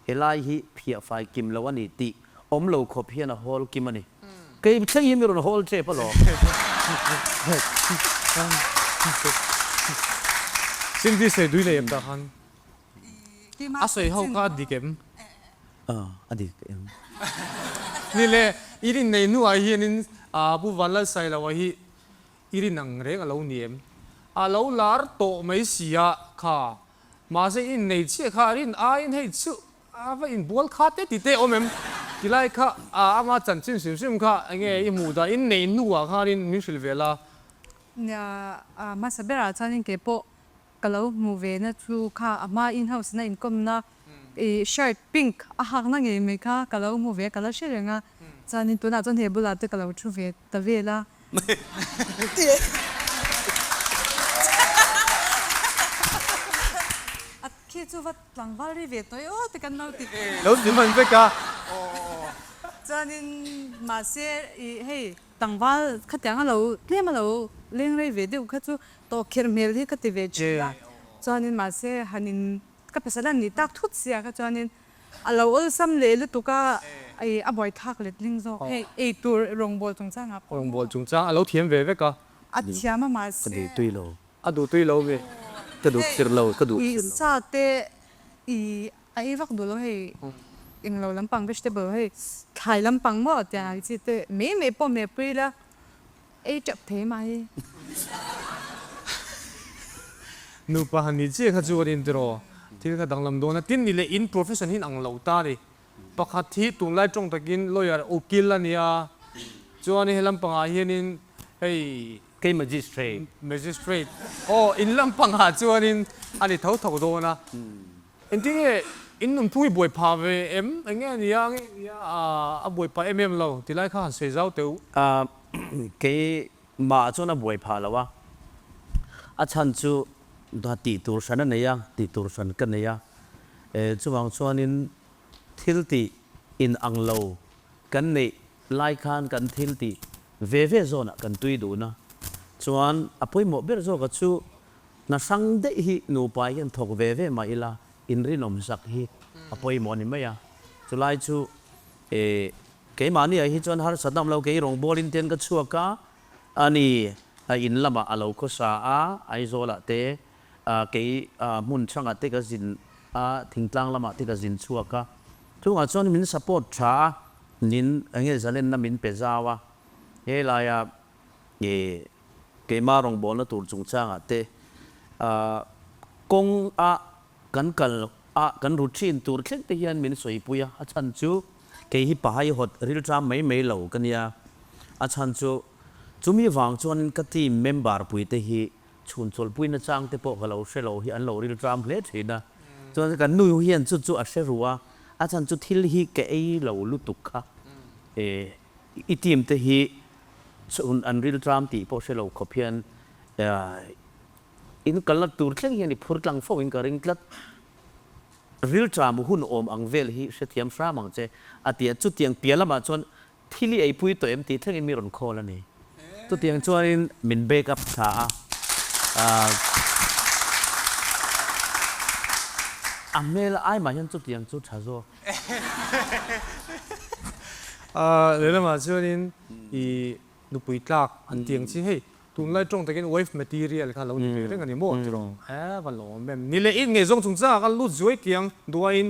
Helai hi phiah fai kim lo a ni tih awm lo khawp hian a hawl kim a ni. Kei thleng hi mi rawn hawl tep alawm. Cindy sawi dui nei em tah khan a sawi ho kha a dik em? A dik em? Ni le, i rin nei hnuah hianin Pu Vanlalsailoa hi i rin ang reng a lo ni em? A lo lar tawh mai si a kha. Mahse i innei chiah kha a rin aiin hei chu a va inbual kha te ti te awm em? Tilai kha a ama chanchin hrim hrim kha enge i hmuh dan innei hnuah khanin min hrilh ve la. Nia, a hmasa berah chuanin kei pawh ka lo hmu ve na chu kha a hma in house na inkawmna i shirt pink a hakna ngei mai kha ka lo hmu ve a, ka la hre reng a. Chuanin tunah chuan he bulah te ka lo thu ve ta vel a. A khi chu va tlangval ri ve tawih aw ti kan lo ti. Lo ti hman vek a. Chuanin mahse i hei tlangval khatiang a lo tlem a lo. leng rei ve deuh kha chu tawh kherh hmel hi ka ti ve thin a, chuanin mahse han in ka pasal an nih tak thut sia kha chuanin a lo awlsam leh lutuk a, ei a buaithlak let ling zawk hei ei tur rawngbawl chungchangah pawh. Rawngbawl chungchang a lo thiam ve vek a. A thiam a mahse. Ka duh tui lo. A duh tui lo mi. Ka duh khir lo, ka duh khir lo. I sa te i A ei vak duh lo hei englo lampang vegetable hei thlai lampang maw tiang ang chi te mai mai pawh hmeh pui ila ei teuh thei mai. Nupa han ni chiah kha chu kan intiraw thil kha danglam dawn a tin ni leh in profession hi in ang lo ta ni pakhat hi tunlai tawng takin lawyer ukil a nia chuan he lampangah hianin hei Kei magistrate. Magistrate aw in lampangah chuanin a ni tho tho dawn a. Engtinge in nunpui buai phah ve em? Enge a nia nge nia a buai phah em em lo ti lai kha han sawi zau teh u. Kei mah chuan a buai phah lo a, a chhan chu tih tur hran a nei a, tih tur hran ka nei a, chuvang chuanin thil tih in ang lo kan neih lai khan kan thil tih ve ve zawnah kan tui dun a, chuan a pawimawh ber zawka chu Hna hrang daih hi nupa hian thawk ve ve mah ila inrinawm zak hi a pawimawh a ni mai a. Chulai chu eh keimahni ah hi chuan harsatna awm lo, kei rawngbawlin ten ka chhuak a, ani a in lamah a lo khawsa a, Aizawl ah te kei hmun hrangah te ka zin a, thingtlang lamah te ka zin chhuak a. Chungah chuan min support tha a, nin enge zalenna min pe zau a, helaia eh Keimah rawngbawlna tur chungchangah te kawng a kan kal a kan routine tur thleng te hian min sawipui a, a chhan chu kei hi pahai hawt rilṭam mai mai lo ka nia, a chhan chu chumi vang chuanin ka team member pui te hi chhun chawlhpui nachang te pawh ka lo hre lo hi an lo rilṭam hle thin a, chuan kan nu hian chu chu a hre ru a, a chhan chu thil hi ka ei lo lutuk kha i team te hi Chhun an rilṭam tih pawh hre lo khawp hian in kalna tur thleng hian i phur tlang fo in ka ring tlat. Rilṭam hun awm ang vel hi hrethiam hram ang che a ti a, chutiang piah lamah chuan thil i eipui tawh em tih thlengin mi rawn call a ni. Chutiang chuanin min back up thla a, a hmel ai mah hian chutiang chu ṭha zawk. Lehlamah chuanin i nupui tlak an tih ang chi hei tunlai tawng takin wife material kha lo ni ve reng a ni maw tiraw e va lawm em ni leh in ngaihzawng chungchangah khan lut zuai tiang duaiin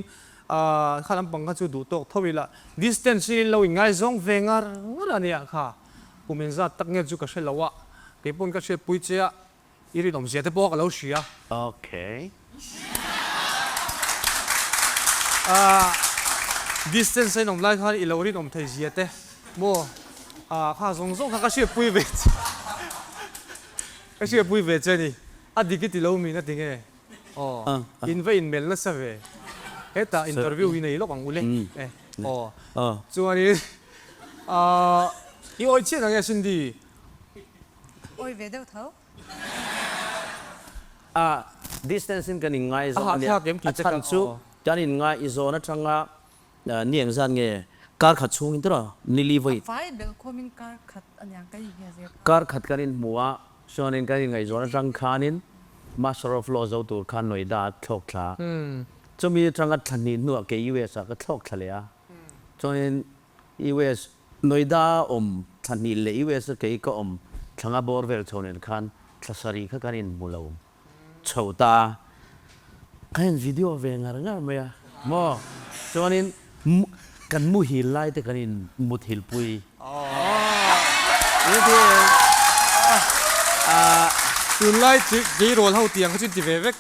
kha lampang kha chu duh tawk tho ila distance in lo inngaizawng ve ngar ngar a nia kha kum engzat tak nge chu ka hre lo a keipawn ka hriatpui che a I rinawmzia te pawh ka lo hria. Okay. Ah, distance a inawm lai khan i lo rinawm thei zia te maw? Ah, kha zawng zawng kha ka hriatpui ve che. Ka hriatpui ve che a ni. A dik i ti lo min a ti nge? Aw, in va inmelh nasa ve. Hetah interview i nei lawk ang u le. Eh, aw. Chuanin, ah, i awih chiah na nge Cindy? Awih ve deuh tho. A distance in kan inngaizawng a nia, a chhan chu kan inngaihzawn atanga ni engzat nge kar khat chhungin tawh nili vawi. A fai belh khawmin kar khat a niang kan inhmel ve kha. Kar khat kan inhmu a, chuanin kan inngaihzawn atang khanin Master of Law zo tur khan Noida a thlawk thla a, chumi atanga thla hnih hnuah kei US ah ka thlawk thla leh a, chuanin US Noida a awm thla hnih leh US a kei ka awm thla nga bawr vel chho nen khan thla sarih kha kan inhmu lo chho ta a, ka en video ve ngar ngar mai a maw chuanin kan muhil lai te kan in muthil pui Tunlai tleirawl ho tiang kha chu in ti ve vek.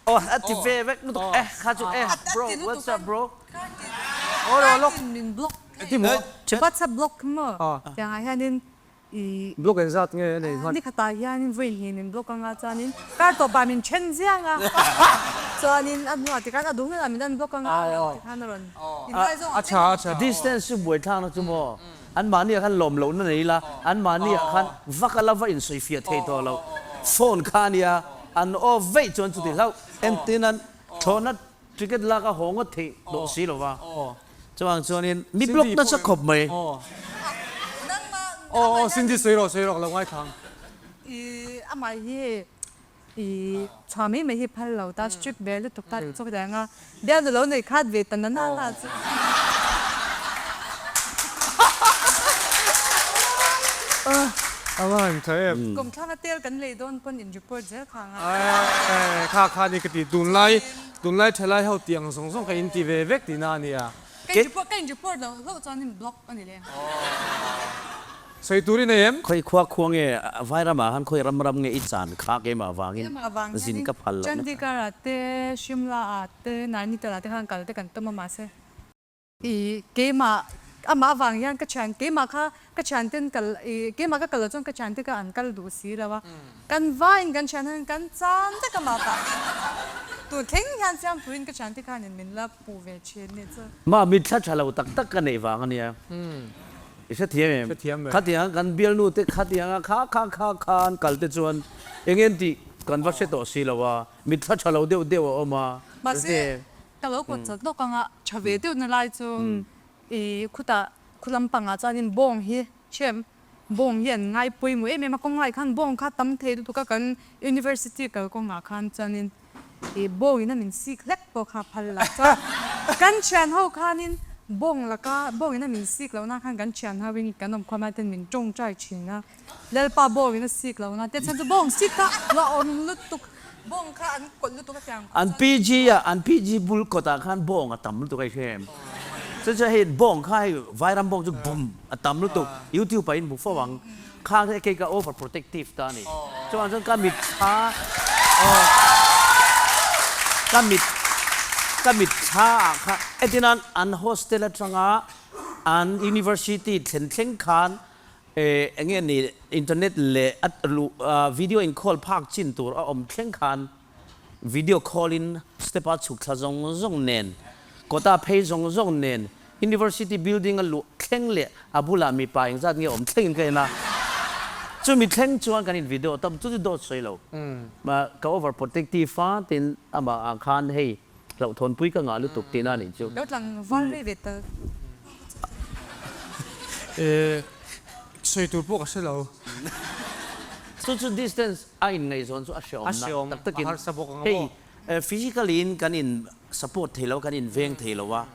Aw a ti ve vek lutuk e kha chu e bro what's up bro. Kartin min block WhatsApp block maw tiangah hianin i Block engzat nge a nei hman? Ni khatah hianin vawi hnih min block anga chuanin kar tawpah min then ziang a chuanin a hnuah tikhan a duh hmunah min unblock anga tikhan a rawn inngaizawnga A tha a tha. Distance chu buaithlakna chu maw Anmahniah khan lawm lohna nei ila, anmahniah khan vak a la va insawifiah thei tawh lo. Phone kha a nia, an off veih chuan chuti hlauh. Engtin an thlawhna ticket lak a haw ngawt theih tawh si lo va. Chuvang chuanin mi block nasa khawp mai. Aw aw Cindy sawi rawh sawi rawh ka lo ngaithla ang. I amah hi i chhuah mai mai hi phal lo ta strict ve lutuk ta tih chu ka ti ang a, bialnu lo nei khat ve ta na na na chu. A va han tha em. Kawmthlanga tel kan lei dawn pawn in report zel kha ang a. Kha kha ni ka ti tunlai tunlai thalai ho tih ang zawng zawng kha in ti ve vek tihna a nia. Ka in report ka in report loh hlauh chuan in block a ni leh. Sawi tur i nei em? Khawi khua khua nge Vairamah khan khawi ram ram nge i chan kha keimah avangin zin ka phal lohna kha. Chandigarh ah te, Shimla ah te, Nainital ah te khan kal te kan tum a mahse i keimah amah avang hian ka thian keimah kha ka thian ten kal i keimah ka kal loh chuan ka thian te kha an kal duh si lo a kan vaiin kan thian hian kan chan vek amah pah tun thleng hian Siampuiin ka thian te khanin min la puh ve thin ni chu. Mah mitthla tha lo tak tak ka neih vang a nia. I hrethiam em? Hrethiam e. Khatianga kan bialnu te khatianga kha kha kha kha an kal te chuan eng en tih kan va hre tawh si lo a, mitthla tha lo deuh deuh a awm a. Mahse, ka lo kawt chat lawk anga tha ve deuh na lai chu i khutah khu lampangah chuanin bawng hi ṭhiam bawng hi an ngai pawimawh em em a, kawnglai khan bawng kha tam thei lutuk a kan university kal kawngah khan chuanin I bawng in a min sik hlek pawh kha phal la chuan kan thian ho khanin bawng laka bawng in a min sik lohna khan kan thian ho in kan awm khuam ten min tawngtai thin a, Lalpa bawng in a sik lohna te chhan chu bawng sik kha la awm lutuk bawng kha an kawlh lutuk a tiang An PG a an PG bul kawtah khan bawng a tam lutuk a i hre em? Chu chu hei bawng kha hei vairam bawng chu bum a tam lutuk YouTube ah in hmu fo ang. Khang hi kei ka over protective ta a ni. Chuvang chuan ka mit thla ka mit ka mit thla ah kha etinan an hostel atanga an university thlen thleng khan eng nge ni internet leh a luh video in call phak chin tur a awm thleng khan Video call in step a chhuk thla zawng zawng nen, kawta phei zawng zawng nen, University building a luh thleng leh a bulah mipa engzat nge awm thlengin ka en a. Chumi thleng chuan kan in video tam chu chu dawt sawi lo. Ka over protective a tin amah ah khan hei hlauhthawnpui ka ngah lutuk tihna a nih chu. Lo tlangval rei ve ta. Sawi tur pawh ka hre lo. Chu chu distance a inngaihzawn chu a hreawm na tak takin hei physically in kan in support thei lo kan in veng thei lo a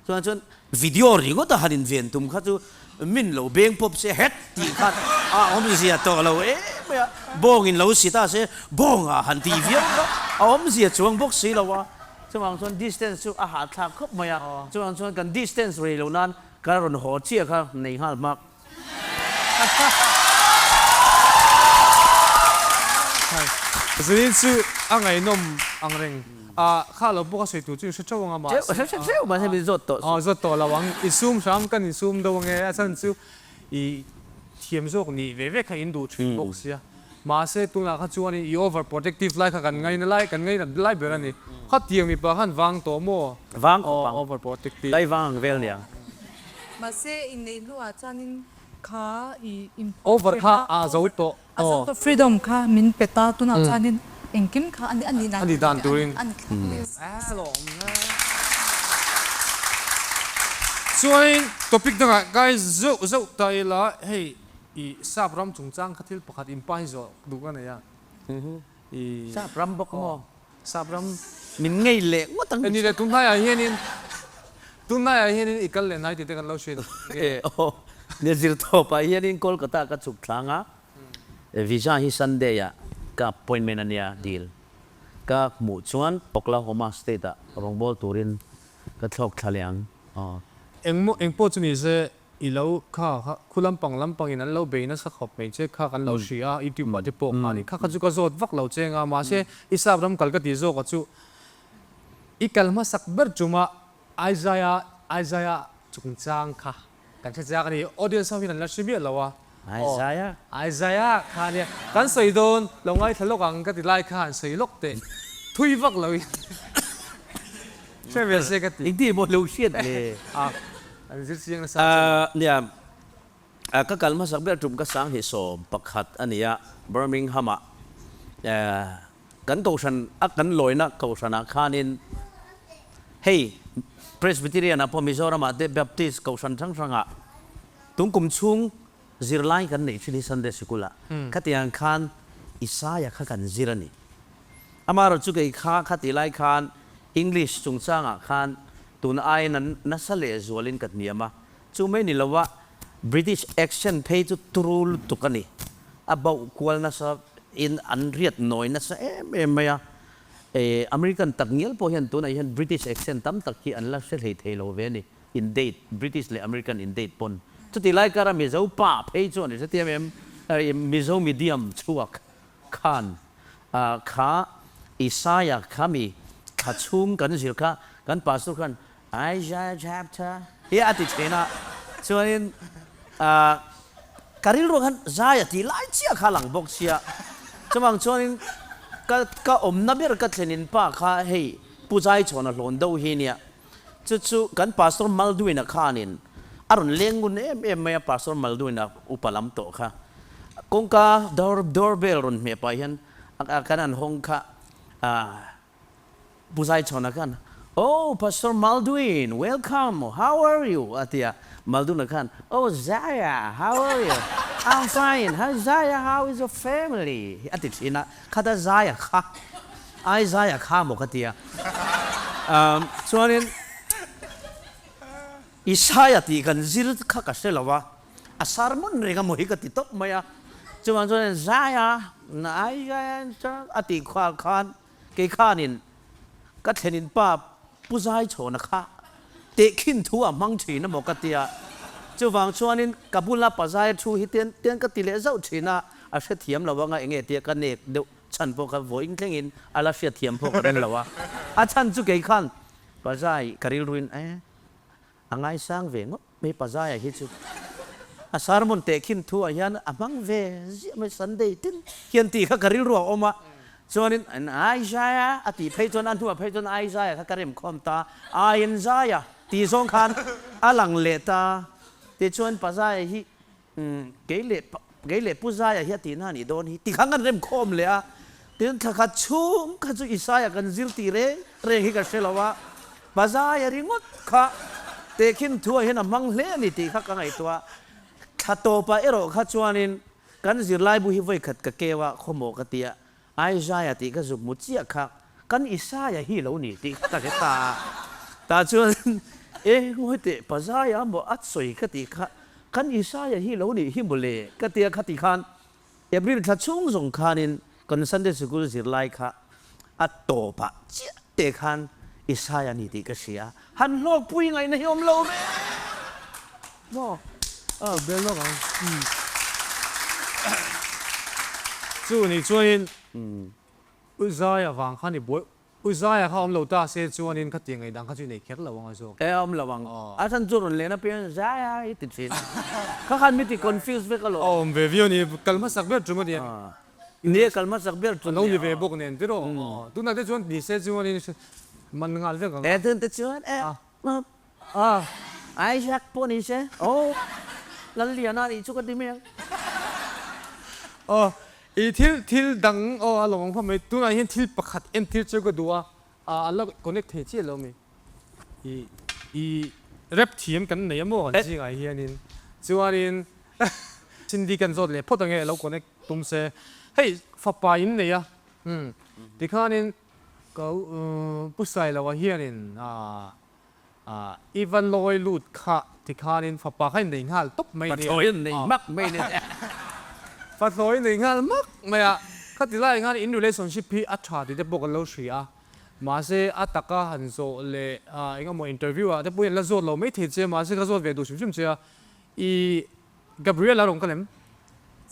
chuan chuan video ringawt a han in ven tum kha chu min lo beng pawp se het tih khan a awmzia tawh lo em mai a bawng in lo si ta se bawng ah han tih viau kha a awmzia chuang bawk si lo a chuvang chuan distance chu a hahthlak khawp mai a chuvang chuan kan distance rei lo nan ka rawn haw chiah kha nei nghal hmak. Zanin chu a ngaihnawm ang reng a, kha lo pawh ka sawi tur chu in hre teuh ang a mahse. Hre hre teuh mahse min zawt tawh. Aw zawt tawh lo ang, i sum hram kan in sum deuh ange a chhan chu i thiam zawk nih ve ve kha in duh thin bawk sia. Mahse tunah kha chuan i over protective lai kha kan ngaina lai kan ngaina lai ber a ni. Khatiang mipa khan vang tawh maw? Vang khawp ang. Over protective. Dai vang ang vel nia. Mahse inneih hnuah chuanin kha i Over kha a zo tawh. A zo tawh freedom kha min pe ta tunah chuanin engkim kha a nih dan A nih dan turin. A ni thlap. Chuanin topic dangah kai zeuh zeuh ta ila hei I sap ram chungchang kha thil pakhat in pa hi zawh duh ka nei a. I Sap ram bawk maw? Sap ram. Min ngei leh ngawt ang. Ni le tunhnaiah hianin tunhnaiah hianin i kal leh hnai tih te kan lo hriat nge. Aw nia zir tawpah hianin Kolkata ka chhuk thlang a, visa hi Sunday ah ka appointment a nia deal ka hmuh chuan Oklahoma state ah rawngbâwl turin ka thlawk thla leh ang. Aw. Engmaw engpawh chu ni se I lo kha kha khu lampang lampang in an lo bei nasa khawp mai che kha kan lo hria a youtube ah te pawh kha ani kha kha chu ka zawt vak lo che anga mahse i sap ram kal ka tih zawk a chu i kal hmasak ber chuma Isaiah Isaiah chungchang kha kan hre chiak ani audience ho hian an la hre miah lo a Isaiah Isaiah kha ania kan sawi dawn lo ngaithla lawk ang ka ti lai khan sawi lawk teh thui vak lo in hre ve se ka ti. Engtin maw lo hriat le? An zir chiang nasa a che. Nia, ka kal hmasak ber tum ka 2011 a ni a, Birmingham-ah kan kohhran a kan lawina kohhranah khanin hei Presbyterian-ah pawh Mizoram-ah te Baptist kohhran hrang hrangah tungkum chhung. Zirlai kan neih thin hi Sunday Sikul-ah khatiang khan Isaia kha kan zir a ni. Amaherawh chu kei kha khatih lai khan English chungchangah khan tun aiin an nasa lehzualin ka hniam a, chu mai ni lova British accent phei chu turu lutuk a ni. A bauh kual nasa in an riat nawi nasa em em mai a, American tak ngial pawh hian tunah hian British accent tam tak hi an la hre hlei thei lo ve a ni. In date, British leh American in date pawn. Chutih lai kara Mizo pa phei chuan i hrethiam em? Mizo medium chhuak khan kha Isaiah kha mi thla chhung kan zir kha kan pastor khan Isaiah chapter hi a ti thin a, chuanin ka rilruah khan Zai a tih lai chiah kha a lang bawk sia. Chuvang chuanin ka ka awmna ber ka thlenin pa kha hei Pu Zaichhawn a hlawn deuh hi nia. Chu chu kan Pastor Maldwin-a khanin a rawn leng ngun em em mai a, Pastor Maldwin-a upa lam tawh kha. Kawngka door door bell rawn hmeh pah hian kan han hawng kha Pu Zaichhawna khan, Oh Pastor Maldwin, welcome, how are you? a ti a. Maldwin-a khan, Oh Zaya, how are you? I'm fine, hi Zaya, how is your family? a ti thin a. Khata Zaya kha, ai Zaya kha maw ka ti a. Chuanin Isaiah tih kan zir kha ka hre lo a, a sermon reng a maw hi ka ti tawp mai a. Chuvang chuanin Zaya, Isaiah a tih khual khan kei khanin ka thlenin pa Pu Zaichhawna kha tehkhin thu a hmang thin a maw ka ti a. Chuvang chuanin ka bula pa Zaia thu hi tian tian ka ti leh zauh thin a, a hrethiam lo anga enge tia ka nek deuh chhan pawh kha vawiin thlengin a la hriatthiam pawh ka ring lo a. A chhan chu kei khan pa Zai ka rilruin e a ngaisang ve ngawt mai pa Zaia hi chu a sermon tehkhin thu ah hian a hmang ve ziah mai Sunday tin hian tih kha ka rilru a awm a. Chuanin Isaiah a tih phei chuan a hnuah phei chuan Isaiah kha ka remkhawm ta a, Isaiah tih zawng khan a lang leh ta. Tichuan pa Zaia hi kei leh kei leh Pu Zaia hi a tihna a nih dawn hi ti khan kan remkhawm leh a. Tin thla khat chhung kha chu Isaiah kan zir tih reng reng hi ka hre lo a, Pa Zaia ringawt kha tehkhin thuah hian a hmang hle a ni tih kha ka ngaihtuah a. Thla tawpah erawh kha chuanin Kan zirlaibu hi vawikhat ka keu a, khawmawh ka ti a, Isaiah tih ka zuk mu chiah kha kan Isaiah hi lo ni tih ka hre ta a. Tah chuan e ngawi teh Pazaia maw a sawi ka tih kha kan Isaiah hi lo nih hi mawle ka ti a, khati khan April thla chhung zawng khanin kan Sunday Sikul zirlai kha a tawpah chiah te khan Isaiah ni tih ka hria, han hlawkpui ngaihna hi awm lo reng maw? A bel lawk ang. Chu ni chuanin U Zaia vang khan i buai, U Zaia kha awm lo ta se chuanin khatiang ngaih dang kha chu i nei kher lo ang a zawk. E awm lo ang. A chhan chu rawn len apiang Zaia i ti thin. Kha khan mi ti confuse vek alawm. A awm ve viau ni, kal hmasak ber tum a nia. Ni kal hmasak ber chu nia. Lo ni ve bawk nen tiraw? Tunah te chuan ni se chuanin man nghal vek ang a. E tun te chuan e a Isaac pawh ni se aw Lalliana nih chu ka ti mai ang. Aw i thil thil dang aw a lawm ang khawp mai tunah hian thil pakhat entir chu ka duh a a la connect thei chiah lo mi i i rap thiam kan nei a maw kan zingah hianin chuanin Cindy kan zawt leh phawt ange lo connect Tum se, hei fapa in nei a, umm tikhanin ka Pu Sailoa hianin i va lawi lut kha tikhanin fapa kha in nei nghal tawp mai nia. Pathlawi in nei mak mai nia. Pathlawi in nei nghal mak mai a, khati lai khan in relationship hi a tha tih te pawh kan lo hria a, mahse a taka han zawh leh eng emaw interview ah te pawh hian la zawt lo maithei che mahse ka zawt ve duh hrim hrim che a, i Gabriel a rawn kal em?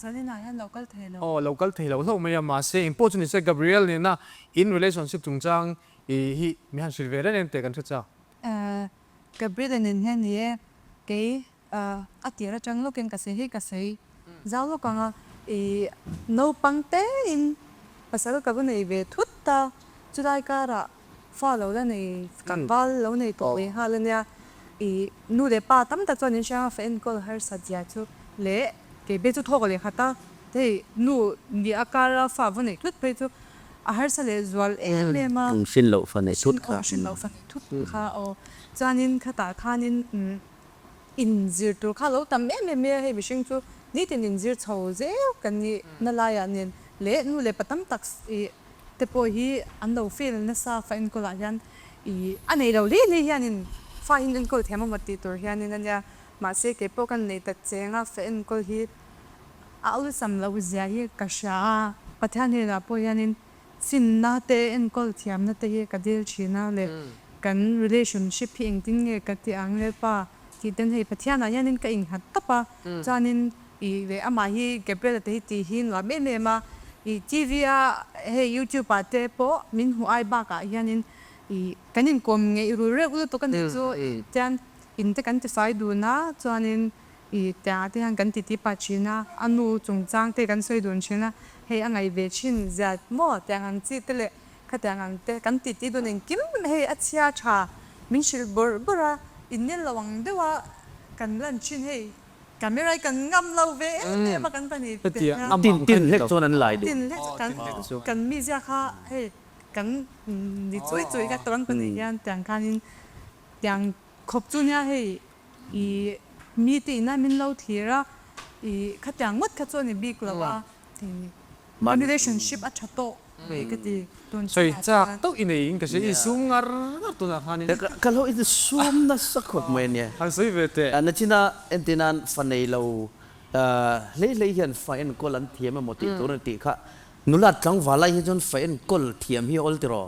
Zaninah hian lo kal thei lo. Aw, lo kal thei lo hlauh mai a, mahse engpawh chu nise Gabriel nena in relationship chungchang i hi mi han hrilh ve reng reng teh kan hre chak. Gabriel nen hian ni e, kei a tir atang lawkin ka sawi hi ka sawi zau lawk ang a, i naupang tein pasal ka va nei ve thut ta, chulai karah Fa lo la nei, tlangval lo nei tawh leh nghal ania. I nu leh pa tam tak chuan in hria a, fa enkawl harsat zia chu leh kei phei chu thawk leh khat a, hei nu nih a kara fa va neih thut phei chu a harsa leh zual em em a. Hrin loh fa neih thut kha. Hrin loh fa neih thut kha aw. Chuanin khatah khanin inzir tur kha lo tam em em mai a, hei mihring chu. Nitin inzir chho zel kan nih na laiah nen leh nu leh pa tam tak ih te pawh hi an lo fail nasa fa enkawl ah hian ih a nei lo hle hle hianin fa hi an enkawl thiam emaw tih tur hianin a nia. Mahse kei pawh ka nei ta cheng a fa enkawl hi a awlsam loh zia hi ka hria a. Pathian hnenah pawh hianin Chinna te enkawl thiamna te hi ka dil thin a leh kan relationship hi engtin nge ka tih ang le pa tih ten hei Pathianah hianin ka innghat tawp a chuanin ih leh amah hi Gabriela te hi tih hi nuam em em a ih TV a hei YouTube ah te pawh min hmuh ai bakah hianin ih kan inkawm ngeih rul reuh lutuk a nih chu tian in te kan tifai dun a chuanin I tiangah te hian kan titi pah thin a, a nu chungchang te kan sawi dun thin a, hei a ngaih ve thin zia maw tiang ang chi te leh khatiang ang te kan titi dun engkim hei a chhia tha min hrilh bawrh bawrh a, innel lo ang deuh a kan lan thin hei camera hi kan ngam lo ve em em a kan pahnih te hian. Tin tin hlek chuan an lai duh. Tin hlek kan kan mizia kha hei kan ni chui chui kha kan pahnih hian tiang khanin tiang khawp chu nia hei I mi te ina min lo thlir a, i khatiang ngawt kha chu a ni bik lo a, kan relationship a tha tawh ka ti tun Sawi chak tauh i nei in ka hria, i sum ngar ngar tunah khanin. Ka lo insum nasa khawp mai ania. Han sawi ve teh. Nachina entirnan fa nei lo hlei hlei hian fa enkawl an thiam emaw tih tur a ni tih kha nula tlangval lai hi chuan fa enkawl thiam hi a awl tiraw.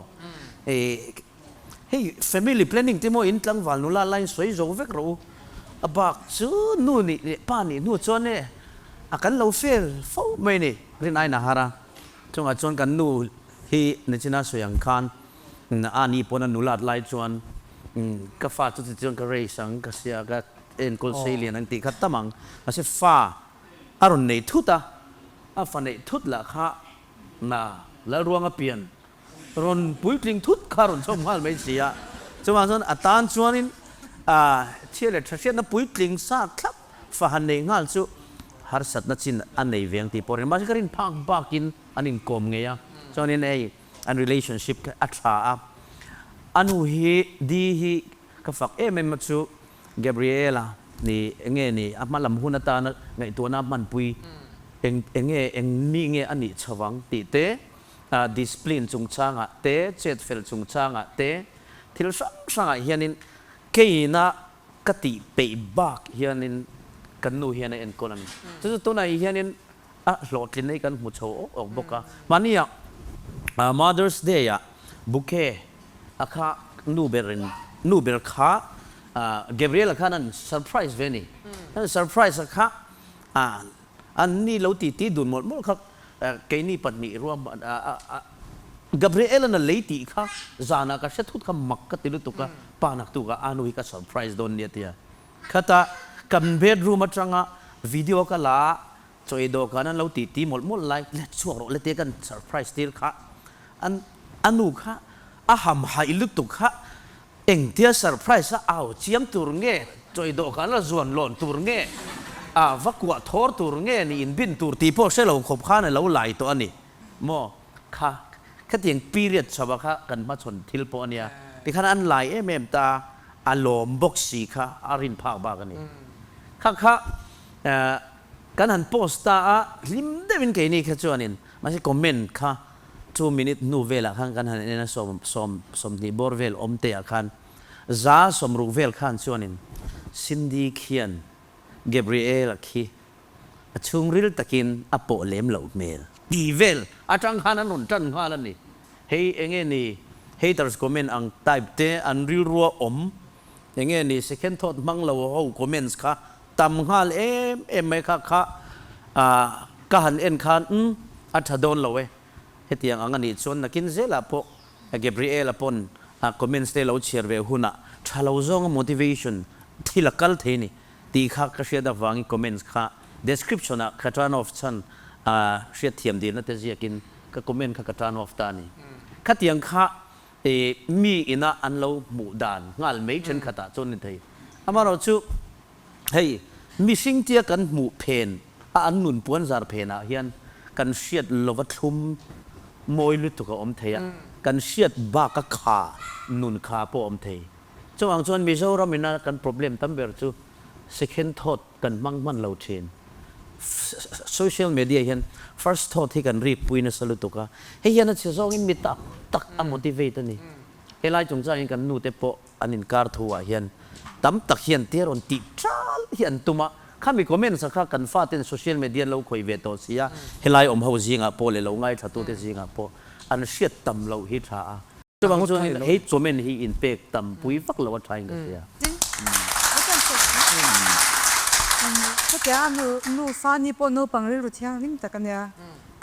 Hei family planning te maw in tlangval nula line sawi zo vek rawh u. A bak chu nu nih leh pa nih hnu chuan e a kan lo fail fo mai ni. Rin aiin a har a, chungah chuan kan nu hi nichina sawi ang khan a ni pawn a nulat lai chuan ka fa chu tichuan ka raise ang ka sia ka enkawl sei lian ang tih kha tam ang. Mahse fa a rawn nei thut a, a fa neih thut lah kha na Lalruanga pian Rawn puitling thut kha rawn chhawm nghal mai si a, chuvang chuan a tan chuanin chhia leh tha hriatna puitling sa thlap fa han neih nghal chu harsatna chin a nei ve ang tih pawh a rin. Mahse ka rin phak bakin an inkawm ngei a, chuanin hei an relationship kha a tha a, a nu hi Di hi ka fak em em a chu Gabriela ni enge ni a hma lam hun atana ngaihtuahna a hmanpui eng enge eng mi nge a nih chho ang tih te Discipline chungchangah te, chetfel chungchangah te, thil hrang hrangah hianin keina ka tih peih bak hianin kan nu hian a enkawl a ni. Chu chu tunah hianin a hlawhtlinna hi kan hmu chho awk awk bawk a. Mahnia Mother's Day-ah bouquet a kha nu berin nu ber kha Gabriel-a khan an surprise ve a ni. An surprise a kha An ni lo ti ti dun mawlh mawlh kha keini pahnih ruahman Gabriel-a'n a lei tih kha zanah ka hre thut kha mak ka ti lutuk a, pa naktuk ah anu hi ka surprise dawn nia tia. Khata kan bedroom atanga video ka la a, chaw ei dawhkan an lo ti ti mawlh mawlh lai let chhuak rawh lete kan surprise tir kha an anu kha a hamhaih lutuk kha Engtia surprise a au chiam tur nge, chawi dawhkan la zuan lawn tur nge, a va kuah thawr tur nge ni inbin tur tih pawh hre lo khawp khan a lo lai tawh a ni maw? Kha khatiang period chho kha kan hmachhawn thil pawh a nia. Tikhan an lai em em ta, a lawm bawk si kha a rin phak bak a ni. Kha kha kan han post ta a, hlim deuhin keini kha chuanin mahse comment kha Chu minute hnu velah khan kan han en a, sawm, 20 bawr vel awm te ah khan za 60 vel khan chuanin Cindy khian Gabriel-a khi a chhungril takin a pawh lem loh hmel tih vel atang khan an rawn tan nghal a ni. Hei enge ni haters comment ang type te an rilrua awm enge ni second thought hmang lo ho comments kha tam nghal em em mai kha kha ka han en khan umm a tha dawn lo e hetiang ang anih chuan nakin zelah pawh Gabriel-a pawn comments te lo chhiar ve hunah tha lo zawnga motivation thil a kal thei ni tih kha ka hriat avangin comments kha description ah ka turn off chhan hriat thiam dilna te ziakin ka comment kha ka turn off ta a ni. Khatiang kha mi ina an lo hmuh dan nghal mai thenkhatah chuan ni thei. Amaherawhchu Hei, mihring tia kan hmuh phen a an nun puan zar phenah hian kan hriat lova thlum mawi lutuk a awm thei a, kan hriat baka kha nun kha pawh a awm thei. Chuvang chuan Mizoram ina kan problem tam ber chu second thought kan hmang hman lo thin. Social media hian first thought hi kan rik pui nasa lutuk a, hei hian a chhe zawngin mi tak tak a motivate a ni. Helai chungchangin kan nute pawh an inkar thu ah hian tam tak hian te rawn tih ṭal hi an tum a, khami comments ah kha kan faten social media an lo khawih ve tawh si a, helai awm ho zingah pawh leh lo ngaithlatute zingah pawh an hriat tam loh hi ṭha a. Chuvang chuan hei comment hi in pek tam pui vak lo a tha in ka hria. Khatiang a nu nu fa ni pawh naupang rilru thianghlim tak a nia.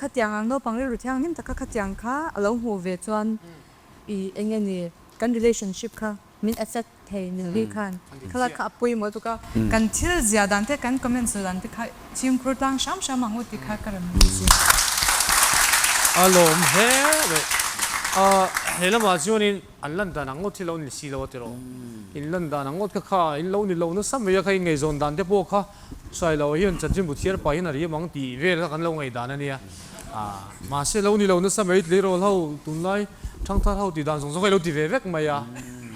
Khatiang ang naupang rilru thianghlim tak kha khatiang kha a lo hmuh ve chuan i eng nge ni kan relationship kha min affect thei ni hi khan thlalak kha a pawimawh tuk a, kan thil zia dan te kan comment zia dan te kha fimkhur tlang hram hram ang u tih kha ka rawn hmu si. A lawm hle mai. A he lamah chuanin an lan dan ang ngawt hi lo ni si lo a ti rawh. In lan dan ang ngawt kha kha in lo ni lo nasa mai a kha in ngaihzawn dan te pawh kha Sailo hian chanchinbu chhiar pah hian a riam ang tih vel kha kan lo ngaihdan a nia. Mahse lo ni lo nasa mai tleirawl ho tunlai thangthar ho tih dan zawng zawng kha i lo ti ve vek mai a,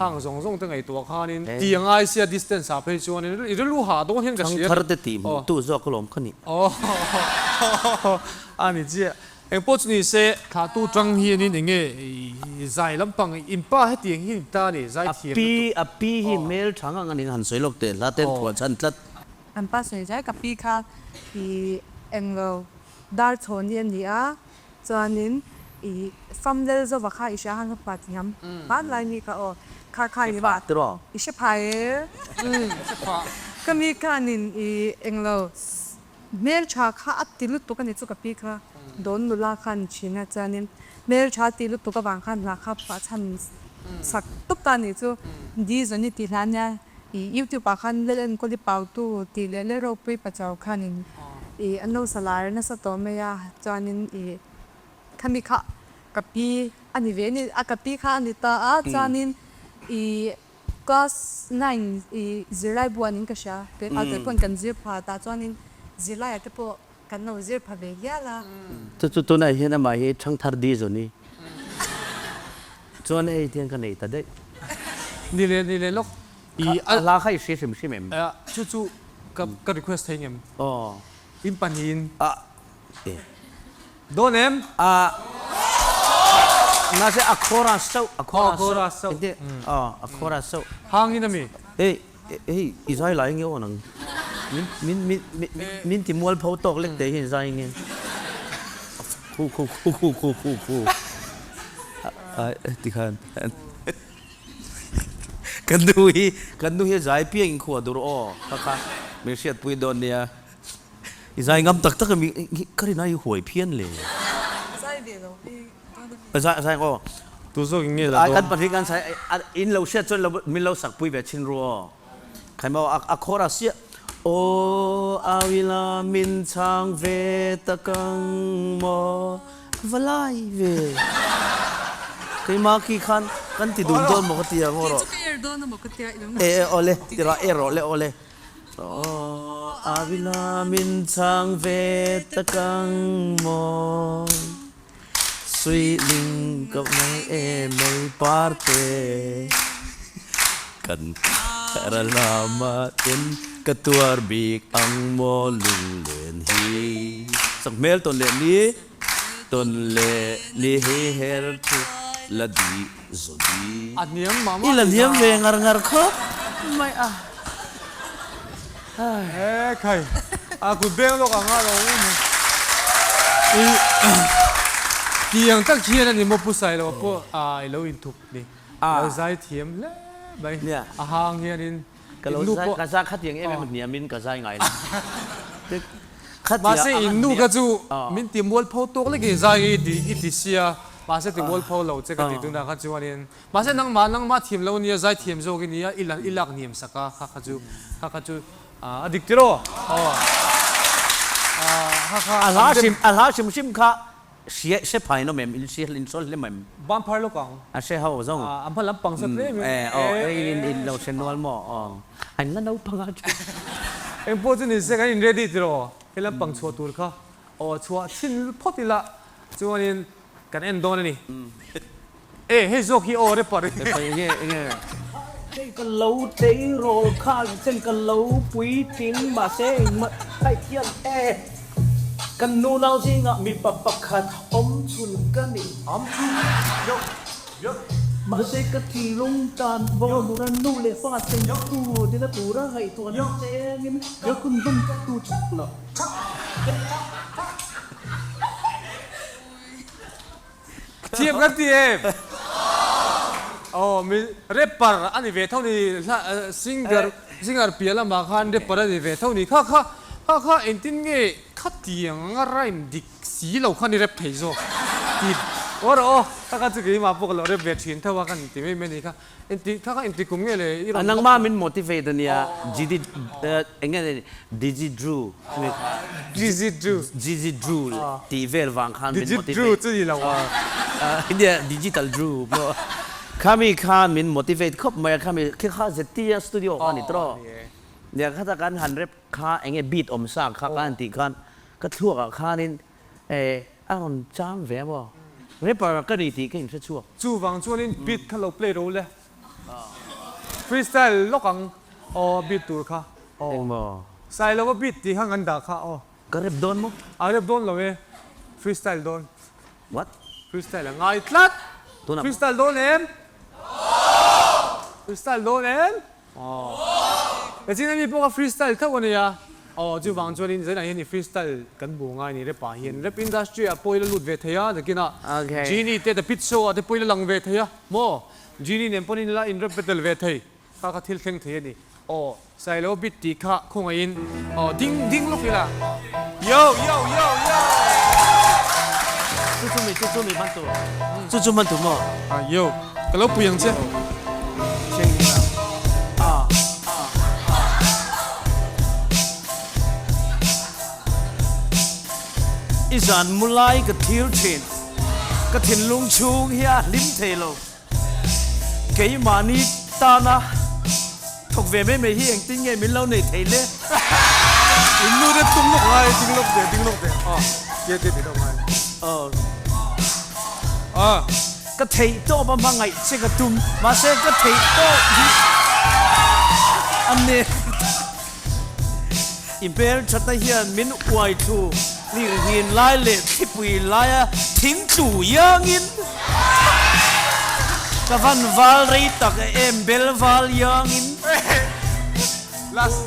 hang zawng zawng te ngaihtuah khanin tih a ngai sia distance ah phei chuanin i rilru hah dawn hian ka hria. Thangthar te tih hmuh tu zawk alawm kha ni. Aw a ni chiah. Engpawh chu ni se thlahtu tang hianin eng nge i zai lampang in pa hetiang hi in ta ni zai thiam lutuk. A pi a pi hi hmel tha ngang a ni han sawi lawk teh hla ten phuah chhan tlat. An pa sawi zai ka pi kha i englo dar chhawn hi a ni a chuanin i fam lel zova kha i hria khan ka pa thiam hmanlai mi kha aw kha kha i va i hre phai e ka mi khanin i englo Hmeltha kha a ti lutuk a ni chu ka pi kha dawn nula kha a ni thin a chuanin hmeltha a ti lutuk avang khan hla kha phuah chhan sak tawp ta a ni chu Di Zawni tih hla ania ih youtube ah khan Lal Enkawli Pautu tih leh Lal Ropui Pachau khanin ih an lo sa lar nasa tawh mai a chuanin ih khami kha ka pi a ni ve a ni a ka pi kha a ni ta a chuanin ih Class nine i zirlai bu anin ka hria, kei te pawn kan zir pha tah chuanin zirlaiah te pawh kan lo zir pha ve hial a. Chu chu tunah hian amah hi Thangthar Di Zawni chuan hei tiang ka nei ta daih. Ni leh ni leh lawk i a hla kha i hria hrim hrim em? Chu chu ka request thei ngem? Aw. In pahnihin. A e. Dawn em? A Mahse a chorus chauh, a chorus chauh. Engti? Aw, a chorus chauh. Hangin a mi? Hei, hei i zai lai nge aw nang? Min, min, min, min, min ti mual pho tawk lek teh hian zai nge? Khu, khu, khu, khu, khu, khu, khu. A, ti khan. Kan nu hi, kan nu hi a zai piang in khuah dur aw, kha kha min hriatpui dawn nia. I zai ngam tak tak ami ka rin ai huai phian le. Zai ve lo hi dawn ami. Zai zai aw. Tu zawk in nge la dawn. Kan pahnih kan sai in lo hriat chuan lo min lo sak pui ve chin ru aw. Khai maw a chorus chiah. Aw awila min chhang ve tak ang maw va lai ve. Keimah khi khan kan ti dun dawn maw ka ti ang aw rawh. Kei chu ka er dawn amaw ka tia i lo. E e awle ti rawh er rawh le awle. Aw Avila min chhang ve tak ang maw Suihling ka mai e mai parte Kan thar lama ten ka tuar bik ang maw lunglen hi Sak hmel tawn leh ni tawn leh ni hei her chu la dih Zodi. A hniam mah mah I la hniam ve ngar ngar khawp mai a. He khai a kut beng lawk ang a lo awm e. I tiang tak hian a ni maw Pu Sailo pawh a i lo inthup ni. Lo zai thiam hle mai. A hang hianin Ka lo zai ka zai khatiang em em hniam in ka zai ngai lo. Mahse in nu kha chu min ti mual pho tawk lek in zai i ti i ti sia mahse ti mual pho lo che ka ti tunah kha chuanin mahse nangmah nangmah thiam lo nia zai thiam zawk i nia i la i lak hniam sak a kha kha chu kha kha chu a dik tiraw aw kha kha A hla hrim a hla hrim hrim kha Hria hre phai nawm em? In hria in sawl hle mai em? Ban phar lawk ang. A hre ho zawng. A hma lam pang zat hle em? E aw ei in in lo hre nual maw aw. An la naupang a tha. Eng pawh chu ni se kan in ready tiraw? He lam pang chhuah tur kha aw chhuah chhin phawt ila chuanin kan en dawn a ni. E hei zawk hi aw rapper hi. Rapper enge enge. Hei ka lo tleirawl kha chen ka lo puitling mahse engmah. Haithiam e. Kan nunau zingah mipa pakhat awm chhun ka ni. Awm chhun. Yo. Yo. Mahse ka thinlung tan bawmura nu leh fa cheng tu dina tura ngaihtuah na chengin ka hun hman ka tu thak lo. Thiam kan ti em? Aw mi rapper a ni ve tho ni singer singer piah lamah khan rapper a ni ve tho ni kha kha kha kha engtin nge khatiang anga rhyme dik si lo khan i rap thei zawk tih aw rawh aw kha kha chu keimah pawh ka lo rap ve thin tho a ka ni ti mai mai a ni kha. Inti kha kha inti kum nge le i rawn Nangmah min motivate a nia Gigi eng nge ni Digi Drew chumi kha Digi Drew Gigi Drew tih vel vang khan min Digit motivate Drew chu ni lo a Nia Digital Drew pawh khami khan min motivate khawp mai a khami khi kha ZTS studio kha a ni tawh nia khata kan han rap kha eng nge beat awm sa kha kan tih khan ka thluak ah khanin Eh, a rawn cham ve maw? Rapper ka ni tih ka inhre chhuak. Chuvang chuanin beat kha lo play ro le. Freestyle lawk ang aw beat tur kha aw. Engmaw? Sailova beat tih kha ngan dah kha aw. Ka rap dawn maw? A rap dawn lo e, freestyle dawn. What? Freestyle a ngai tlat. Tunah maw? Freestyle dawn em? Freestyle dawn em? Aw. Techin ani pawh kha freestyle tho a nia. Aw chuvang chuanin zainah hian i freestyle kan bu ngai ni rap ah hian rap industry ah pawh i la lut ve thei a takinah Genie te the pit show ah te pawh i la lang ve thei a maw Genie nen pawhin la in rap battle ve thei kha kha thil thleng thei a ni. Aw Sailo bit tih kha khawngaihin aw ding ding lawk ila. Yo yo yo yo. Chu chu mi chu chu mi hman tur chu chu hman tur maw? Ah yo ka lo pui ang che. I zan mu lai ka thlir thin ka thinlung chhung hi a hlim thei lo. Keimahni tana thawk ve mai mai hi engtin nge min lo nei thei le? In nu te tum lawk ngai, ding lawk ve, ding lawk ve. Aw, tia tia ti deuh ngai. Aw. Aw. Ka theih tawp a hmangaih che ka tum, mahse ka theih tawp hi a nek. I hmel thatna hian min uai thlu lirnghin lai leh thlipui laia thing tlu iangin ka van val rei tak em bel val iangin. Last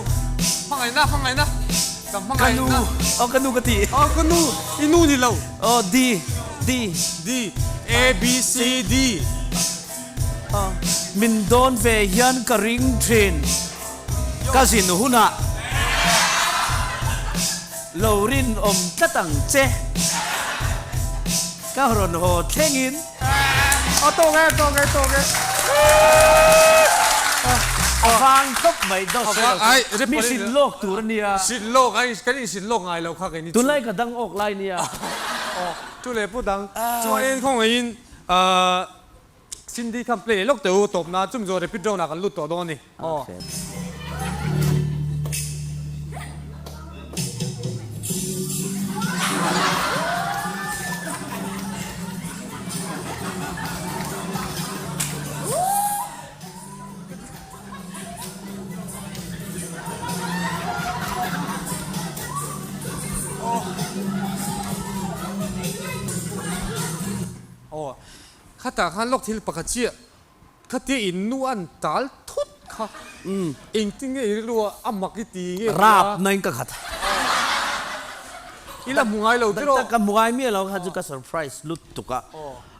hmangaihna hmangaihna ka hmangaihna. Ka nu aw ka nu ka ti. Aw ka nu i nu ni lo. Aw D D. D A B C D. Min dawn ve hian ka ring thin. Ka zin hunah lo rinawm tlat ang che. Ka rawn haw thlengin. Aw tawk e, tawk e, tawk e. A vang khawp mai dawt sawi lo chu. Mi hrilh lawk tur a nia. Hrilh lawk a, kan inhrilh lawk ngai lo kha kei ni chu. Tunlai ka dang awk lai nia. Aw, chu leh pu dang. Chuanin khawngaihin Cindy khan play lawk teh u tawpna chum zawh rapid round ah kan lut tawh dawn a ni. Aw. Aw. Khatah khan lawk thil pakhat chiah khatia in nu an tal thut kha engtin nge i rilru a a mak i ti nge tia. Rap na in ka khat. I la hmu ngai lo tiraw? Ka hmu ngai miah lo kha chu ka surprise lut tuk a.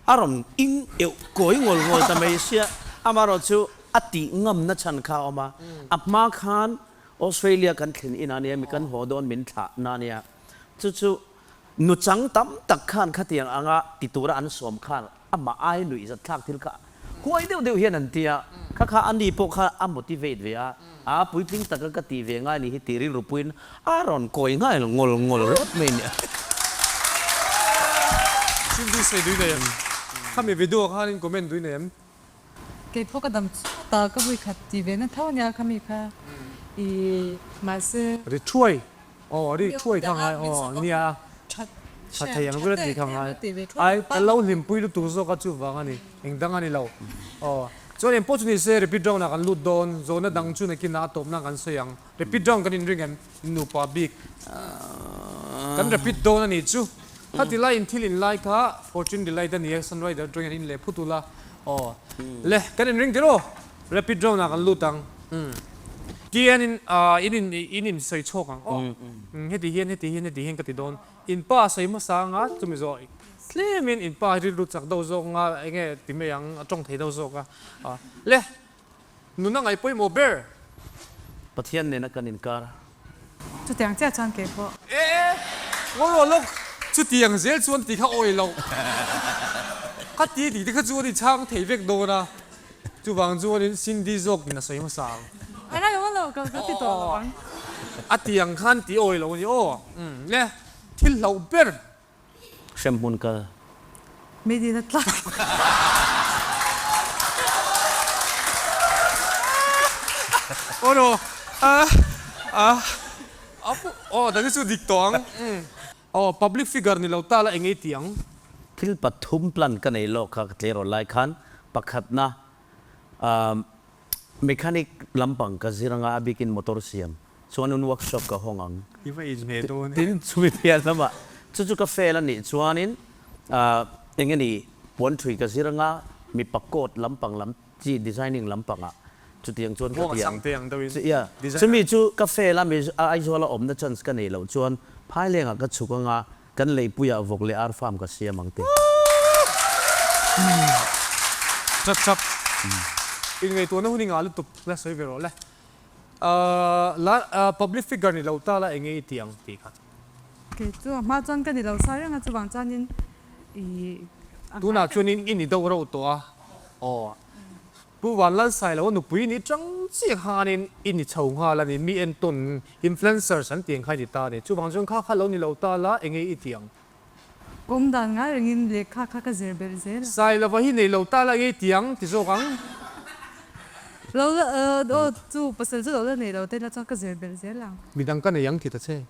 A rawn ing euh kawi ngawl ngawl ta mai sia. Amaherawh chu a tih ngam na chhan kha a awm a. A hma khan Australia kan thlen inah nia mi kan haw dawn min thlah na nia. Chu chu Nuchang tam tak khan khatiang anga ti tura an sawm khan amah ai nuih zat thlak thil kha huai deuh deuh hian an ti a, kha kha ani pawh kha a motivate ve a, a puitling taka ka tih ve ngai ni hi tih rilru puiin a rawn kawi nghal ngawl ngawl ringawt mai nia. Cindy sawi dui nei em? Khami video ah khan in comment dui nei em? Kei pawh ka dam chhuat a, ka vui khat tih ve na tho ania khami kha i mahse. Ri thuai Aw ri thuai kha ngai aw nia tha thei ang vel a tih kha ngai ai ka lo hlimpui lutuk zawk a chuvang a ni engdang a ni lo aw. Chuan engpawh chu nise repeat round ah kan lut dawn, zawhna dang chu nakinah a tawpna kan sawi ang. Repeat round kan inring em? In nupa bik kan repeat dawn a nih chu. Khati lai in thil in lai kha Fortune Delight a ni a, Sunrider atangin an in leh phut ula aw. Le kan inring tir aw, rapid round ah kan lut ang. Tian in in in in in sawi chhuak ang aw. Heti hian heti hian heti hian ka ti dawn. In pa sawi hmasa anga chumi zawh tlemin in pa rilru chak deuh zawk anga enge ti mai ang a tawng thei deuh zawk a. Le Nuna ngaih pawimawh ber. Pathian nena kan inkar. Chutiang chiah chuan kei pawh. E e, ngaw lawk, chutiang zel chuan ti kha awi loh. Ka ti tih te kha chuan i chhang thei vek dawn a, chuvang chuanin Cindy zawkin a sawi hmasa ang. A ngai lo lo, ka ti tawh lo ang. A ti ang khan ti awi lo a ni aw. Le, thil hlauh ber. Hremhmun kal. Meidin a tlak. Aw no ah ah aw dang hi chu dik tawh ang. Aw public figure ni lo ta la eng ei tih ang. Thil pathum plan ka nei lawk kha ka tleirawl lai khan pakhatna Mechanic lampang ka zir anga a bikin motor siam chuanin workshop ka hawng ang. I va inhmeh dawn e. Tin, chumi piah lamah chu chu ka fail a nih chuanin eng nge ni puan thui ka zir anga mipa coat lampang lam chi designing lampangah chutiang chuan ka ti ang. Yeah, chumi chu ka fail a Aizawl a awmna chance ka neih loh chuan Phailengah ka chhuk anga Kan leipuiah vawk leh ar farm ka siam ang te. Chap chap. Inngaihtuahna hun i ngah lutuk la sawi ve rawh le. La public figure ni lo ta la enge i tih ang tih kha. Kei chu a hma chuan ka ni lo sa reng a chuvang chuanin i. Tunah chuanin i ni deuh reuh tawh a. Aw. Pu Vanlalsailo a nupui ni chang chiah khanin i ni chho nghal a ni, mi entawn influencers an tih ang kha i ni ta a ni. Chuvang chuan kha kha lo ni lo ta la enge i tih ang? Kawm dan ngai rengin lehkha kha ka zir belh zel a. Sailova hi nei lo ta la enge i tih ang? Ti zawk ang. Lo la aw chu pasal chu lo la nei lo te la chuan ka zir belh zel ang. Midang ka nei ang ti ta che.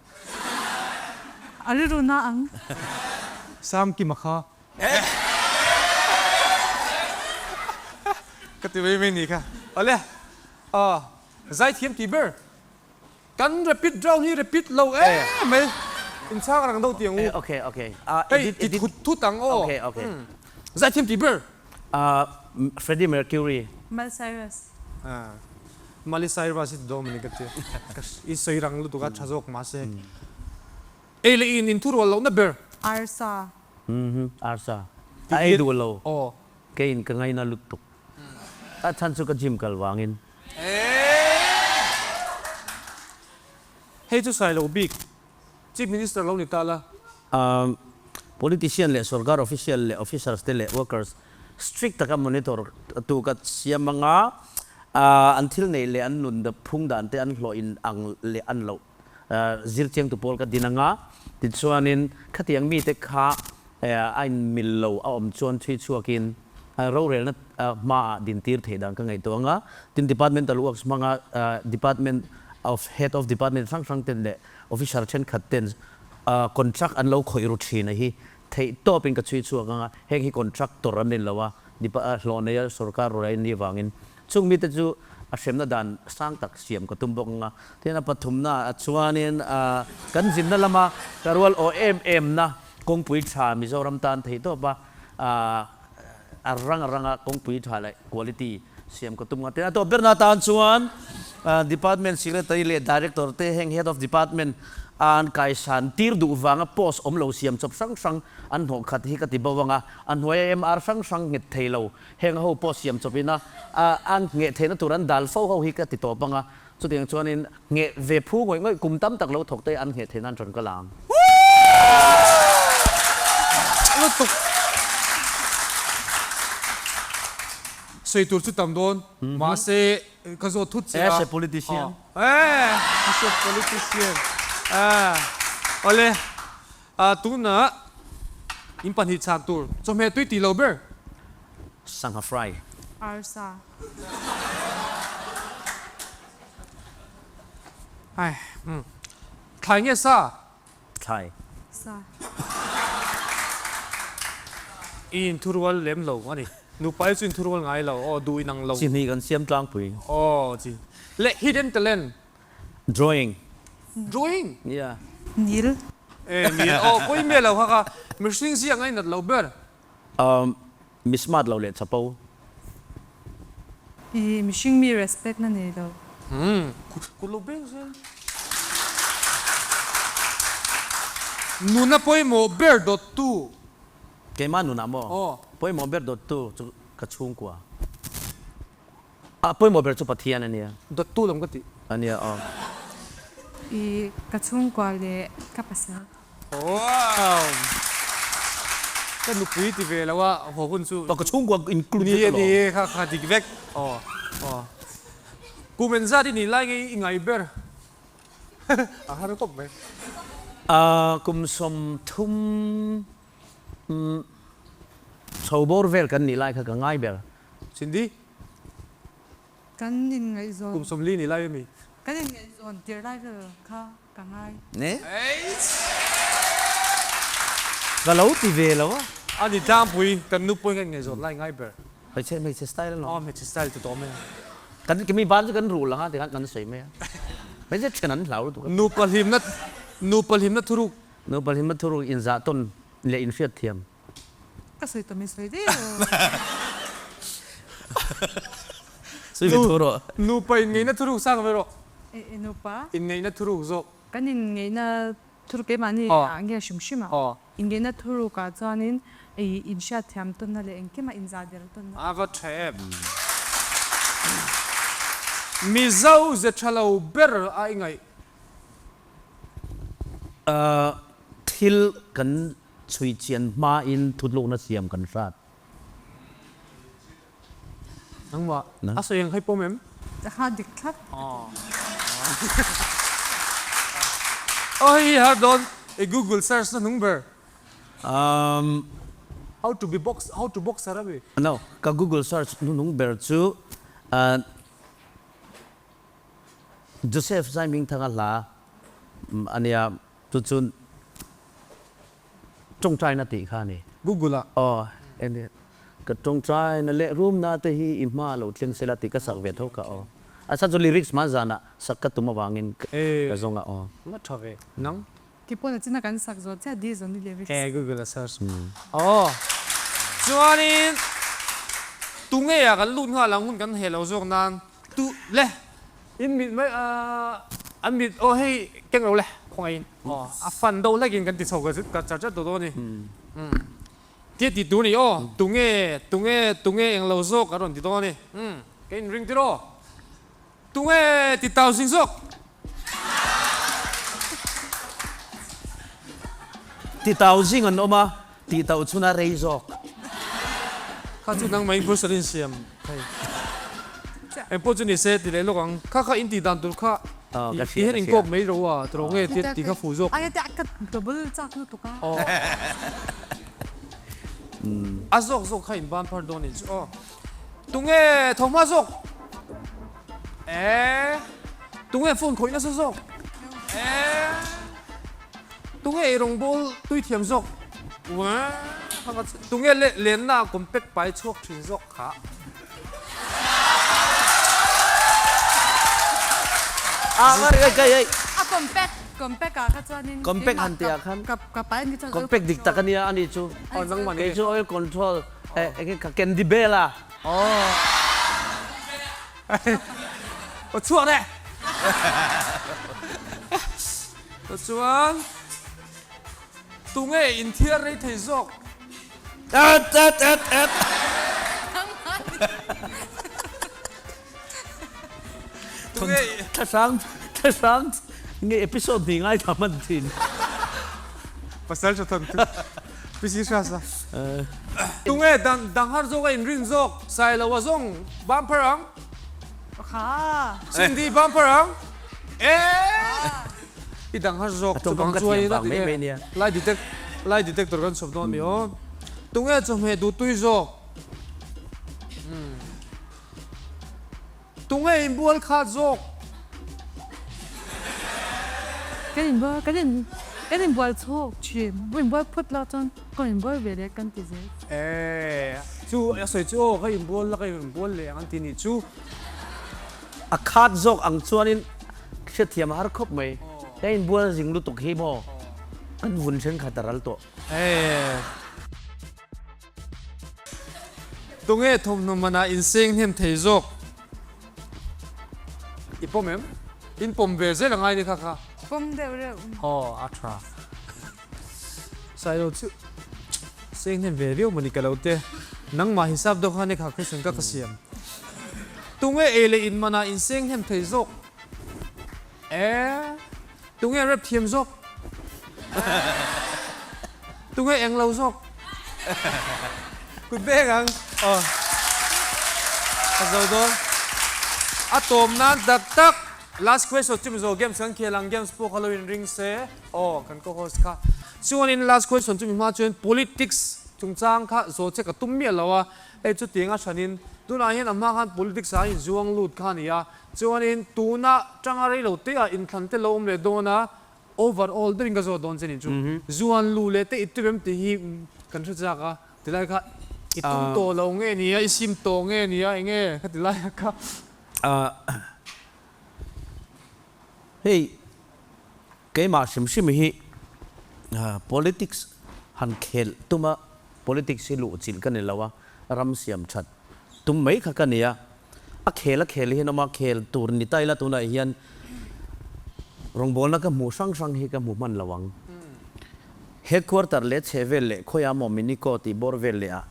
A rilru na ang. Sangkima kha Ka ti mai mai ni kha. Awle, aw, zaithiam tih ber. Kan rapid round hi rapid lo em mai. Inchhang rang deuh tih ang u. Okay, okay. Hei, ti thut thut ang aw. Okay, okay. Zaithiam tih ber. Freddie Mercury. Miley Cyrus. Miley Cyrus hi ti dawn a ni ka ti. I sawi rang lutuk a, tha zawk mahse. Ei leh in inthurual lohna ber. Arsa. Umm arsa. A ei duh lo. Aw. Keiin ka ngaina lutuk. A chhan chu ka gym kal vangin. Hei chu Sailo bik Chief Minister lo ni ta la. Umm politician leh sorkar official leh officers te leh workers strict taka monitor tu ka siam anga an thil neih leh an nun phung dan te an hlawh in ang leh an loh Zirchiangtu pawl ka din anga, tichuanin khatiang mite kha a inmil lo a awm chuan chhui chhuakin rorelna hmaah dintir theih dan ka ngaihtuah anga, tin departmental works hmanga department of head of department hrang hrang ten leh officer thenkhat ten contract an lo khawih ru thin a hi theih tawpin ka chhui chhuak anga, heng hi contractor an ni lo a, hlawh neia sorkar ruai an nih avangin Chung mite chu a hremna dan sang tak siam ka tum bawk ang a, tin a pathumna ah chuanin kan zinna lama ka rual aw em em na kawngpui tha Mizoram tan theih tawp a, a rang a ranga kawngpui tha leh quality siam ka tum ang a, tin a tawp berna atan chuan Department Secretary leh Director te heng Head of Department an kaisan tir duh vanga post awm lo siam chawp hrang hrang an hnawh khat hi ka ti bo ang a, a hnuaia MR hrang hrang nghet thei lo Heng ho pawh siam chawp ina an ngheh theihna tur an dal fo ho hi ka ti tawp ang a, chutiang chuanin ngheh ve phu ngawih ngawih kum tam tak lo thawk te an ngheh theih nan rawn kal ang. Lutuk. Sawi tur chu tam dawn, mahse ka zawt thut che a. As a politician. As a politician. Awle. Tunah in pahnih chhak tur chawhmeh tui tih lo ber. Sangha fry. Arsa. Ai umm. Thlai nge sa? Thlai. Sa. I inthurual lem lo a ni. Nupa hi chu inthurual ngai lo aw, duh inang lo. Chi hnih kan siam tlangpui. Aw chi. Leh hidden talent. Drawing. Drawing? Yeah. Nil. E nil aw pawi miah lo kha kha mihring ziak ngainat lo ber. Um mi smart lo leh chapo. I mihring mi respect na nei lo. Umm kut lo beng zel. Nuna pawimawh ber dawttu. Keimah nunah maw? Aw. Pawimawh ber dawttu chu ka chhungkua. A pawimawh ber chu Pathian a nia. Dawttu lam ka tih. A nia aw. I ka chhungkua leh ka pasal. Wow! Ka nupui ti ve lo a haw hun chu. Aw ka chhungkua include vek alawm. Ni e ni e kha kha dik vek. Aw aw. Kum engzat i nih lai nge i ngai ber? A har khawp mai. Kum 30 chho bawr vel kan nih lai kha ka ngai ber. Cindy? Kan inngaihzawn. Kum 40 nih lai ami? Kan inngaihzawn tir lai vel kha ka ngai. Ne? Ka lo ti ve lo a. A ni tlangpui, kan nu pawhin kan inngaihzawn lai ngai ber. Hmeichhe, hmeichhe style alawm. Aw, hmeichhe style chu tawh mai a. Kan kimi ban chu kan rul ang a tikhan kan sawi mai a. Hmeichhe then an hlau lutuk a. Nupa hlimna, nupa hlimna thuruk. Nupa hlimna thuruk inzah tawn leh inhriat thiam. Ka sawi tawh min sawi daih lo. Sawi ve thu rawh. Nupa inngeihna thuruk sang ve rawh. E nupa? Inngeihna thuruk zawk. Kan inngeihna thuruk keimahni ah nge hrim hrim ah. Inngeihna thuruk ah chuanin inhriat thiam tawnna leh engkim ah inzah der tawnna. A va tha em. Mizo ze tha lo ber a i ngaih. Thil kan Chhui chian hmain thutlukna siam kan hrat. Nangmah a sawi ang kha i pawm em? Ha dik thlap. Aw hei hi har dawn i google search na hnung ber. How to be box how to boxer a mi? No, ka google search hnuhnung ber chu Joseph Zaimingthanga hla a nia. Chu chu tawngtaina tih kha a ni. Google ah. Aw, eng ka tawngtaina leh rumna te hi i hma lo thleng sela tih ka sak ve tho kha aw. A chhan chu lyrics hma zanah sak ka tum avangin ka zawng a aw. Nga tha ve nang. Ki pawn a china kan sak zawh chiah di zawh ni lyrics. E Google a search. Aw. Chuanin tunge ah kan lut nghal ang hun kan heh lo zawk nan tu le. In mit mai a, an mit aw hei keng lo le khawngaih in aw a fan deuh hlek in kan ti chho ka char char tawh dawn a ni. Umm tia ti tur a ni aw tunge tunge tunge eng lo zawk a rawn ti dawn a ni. Umm ka in ring tir aw tunge ti tau zing zawk. Ti tau zing an awm a, tih tauh chhun a rei zawk. Kha chu nangmah in grocery in siam thei. Engpawh chu ni se ti leh lawk ang. Kha kha in tih dan tur kha ti hian in kawk mai ro a, tawrh nge tia ti kha fuh zawk. Aia te ka double chak lutuk a. A zawk zawk kha in ban phar dawn in chu aw. Tunge thawhma zawk? Eeh. Tunge phone khawih nasa zawk? Eeh. Tunge ei rawngbâwl tui thiam zawk? Uaah. Tunge lenna compact pai chhuak thin zawk kha? A compact compact ah kha chuanin Compact han tih ah khan ka ka pai ni chuan oil Compact dik tak a nia ani chu. Aw nangmah Kei chu oil control eh enge ka candy bel a. Aw. Aw chhuak le. Chuan tunge inthiar rei thei zawk? At at at at. Tunge Thlahrang thlahrang nge episode hnih ngaithla hman thin. Pasal tha thawn thu PC Hrasa. Tunge dang dang har zawk a inrin zawk? Sailoa zawng bumper ang. Kha. Cindy bumper ang. Eee! I dang har zawk chu bang chuai in a ti nge lie detect lie detector kan chhawp dawn mi aw. Tunge chawhmeh duh tui zawk? Umm. Tunge inbual khat zawk? Kan inbual kan in. Kan inbual chhawk thin. Ka inbual phawt la chuan ka inbual ve leh kan ti zel. Eeh chu a sawi chu aw ka inbual la ka inbual leh ang an ti nih chu. A khat zawk ang chuanin hriatthiam a har khawp mai. Ka inbual zing lutuk hi maw kan vun thenkhat a ral tawh. Eeh. Tunge thawmhnaw manah inseng hnem thei zawk? I pawm em? In pawm ve zel a ngai ni kha kha. Pawm deuh reuh. Aw a tha. Sailo chu seng hnem ve viau mawni ka lo te. Nangmah hisap deuh khan i kha question ka ka siam. Tunge ei leh in manah inseng hnem thei zawk? E, tunge rap thiam zawk? Tunge eng lo zawk? Kut beng ang. Aw. Ka zo dawn. A tawm nan tak tak. Last question chu Mizo games kan khel ang games pawh kha lo in ring se. Aw, kan co-host kha. Chuanin last question chu mi hma chuan politics chungchang kha zawh che ka tum miah lo a. Hei chutiang a hranin tunah hian a hma khan politics ah a inzuang lut kha a ni a. Chuanin tuna tanga rei lo te ah inthlan te lo awm leh dawn a, over all deuhin ka zawt dawn che ni chu. Zuan luh leh te i tum em tih hi kan hre chak a, tilai kha i tum tawh lo nge nia, i sim tawh nge nia enge ka ti lai a kha. Hei keimah hrim hrim hi politics han khelh tuma politics hi luh chilh ka ni lo a, ram siam that tum mai kha ka ni a. A khel a khel hian awm a, khel tur ni ta ila tunah hian rawngbawlna ka hmuh hrang hrang hi ka hmu hman lo ang. Headquarter leh chhe vel leh khawiah maw Miniko tih bawr vel leh ah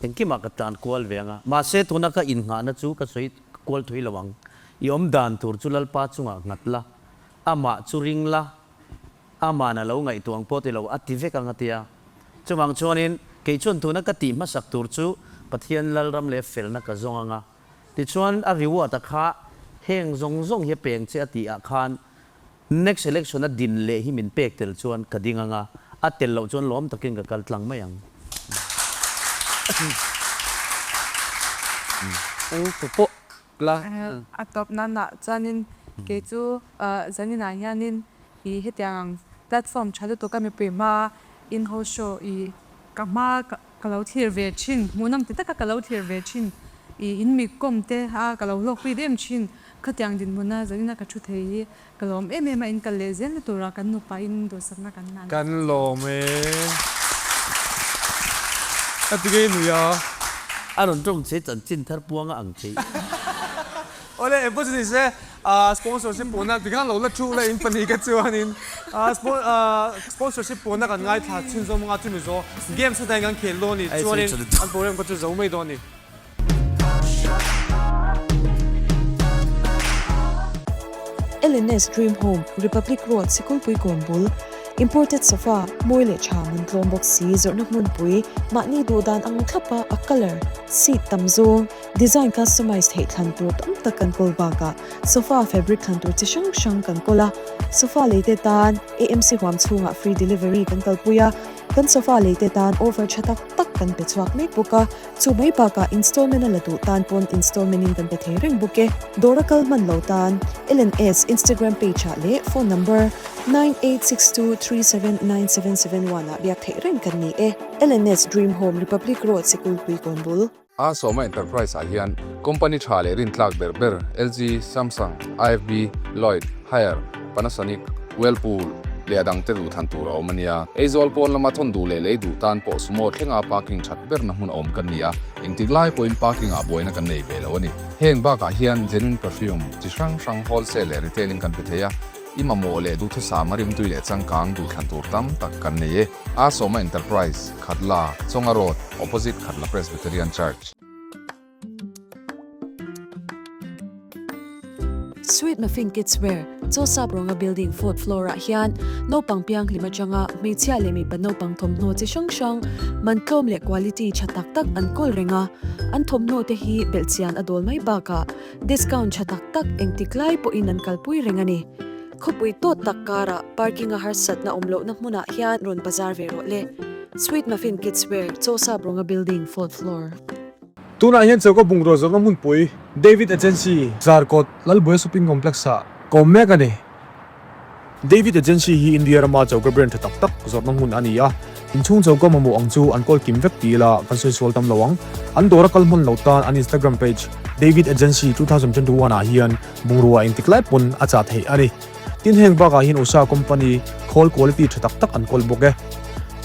engkimah ka tan kual ve ang a, mahse tuna ka innghahna chu ka sawi kual thui lo ang. I awm dan tur chu Lalpa chungah nghat la, amah chu ring la, Aman a lo ngaihtuah ang pawh ti lo a ti vek ang a ti a. Chuvang chuanin kei chuan tuna ka tih hmasak tur chu Pathian Lalram leh felna ka zawng ang a. Tichuan a reward a kha heng zawng zawng hi a peng che a tih ah khan next election a din leh hi min pek tel chuan ka ding ang a, a tel loh chuan lawm takin ka kal tlang mai ang. Eng tu pawh la. A tawp nan ah chuanin kei chu zaninah hianin i hetiang ang platform tha lutuk a mipui hma in host show i ka hma ka lo thlir ve thin hmuhnawm ti taka ka lo thlir ve thin i in mi kawm te a ka lo hlawkpui em thin khatiang dinhmuna zanina ka thu thei hi Ka lawm em em a, in kal leh zel na tura kan nupa in duhsakna kan hlan. Kan lawm e. A ti ngei nui a. A rawn tawng che chanchin thar puanga ang che. Awle engpawh chu ni se sponsorship pawhna tikhan lo la thu la in pahnih ka chuanin sponsorship pawhna kan ngaithla chhunzawm anga chumi zawh games heta in kan khel dawn a ni chuanin an program kha chu zo mai dawn a ni. LNS Dream Home, Republic Road, Sikulpui kawn bul, Imported sofa, mawi leh tha man tlawm bawk si, zawrhna hmunpui, mahni duh dan ang thlapa a colour, seat tam zawng, design customize theih thlan tur tam tak kan kawl bakah sofa fabric thlan tur chi hrang hrang kan kawl a, sofa leite tan AMC huam chhungah free delivery kan kalpui a, kan sofa leite tan offer tha tak tak kan pe chhuak mek bawk a. Chu mai bakah installment a la duh tan pawn installment in kan pe thei reng bawk e. Dawr a kal hman lo tan LNS Instagram page ah leh phone number 9862379771 ah biak theih reng kan ni e. LNS Dream Home Republic Road Sikulpui kawn bul. A Sawma Enterprise ah hian company tha leh rintlak ber ber LG, Samsung, IFB, Lloyd, Haier, Panasonic, Whirlpool leh a dangte duh than tur a awm a nia. Aizawl pawn lama thawn duh leh lei duh tan pawh sumo thlenga parking that berna hmun a awm kan ni a, engtik lai pawhin parking ah buaina kan nei ve lo a ni. Heng bakah hian genuine perfume chi hrang hrang wholesale leh retail in kan pe thei a, i mamawh leh duhthusam a rimtui leh changkang duh thlan tur tam tak kan nei e. A Sawma Enterprise, Khatla, Chawnga Road, opposite Khatla Presbyterian Church. Sweet Muffin Kids Wear, Chawsap Rawnga Building fourth floor ah hian naupang pianghlim atanga hmeichhia leh mipa naupang thawmhnaw chi hrang hrang, man tlawm leh quality tha tak tak an kawl reng a. An thawmhnaw te hi belhchian a dawl mai bakah discount tha tak tak engtik lai pawhin an kalpui reng a ni. Khawpui tawt tak karah parking a harsatna awm lohna hmunah hian rawn bazar ve rawh le. Sweet Muffin Kids Wear, Chawsap Rawnga Building fourth floor. Tunah hian choka bungraw zawrhna hmunpui David Agency, Zarkawt, Lalbuai Shopping Complex ah ka awm mek a ni. David Agency hi India rama choka brand tha tak tak zawrhna hmun a ni a, inchhung choka mamawh ang chu an kawl kim vek ti ila kan sawi sual tam lo ang. An dawra kal hman lo tan an Instagram page David Agency 2021 ah hian bungrua engtik lai pawn a chah theih a ni. Tin heng bakah hian Usha company khawl quality tha tak tak an kawl bawk e.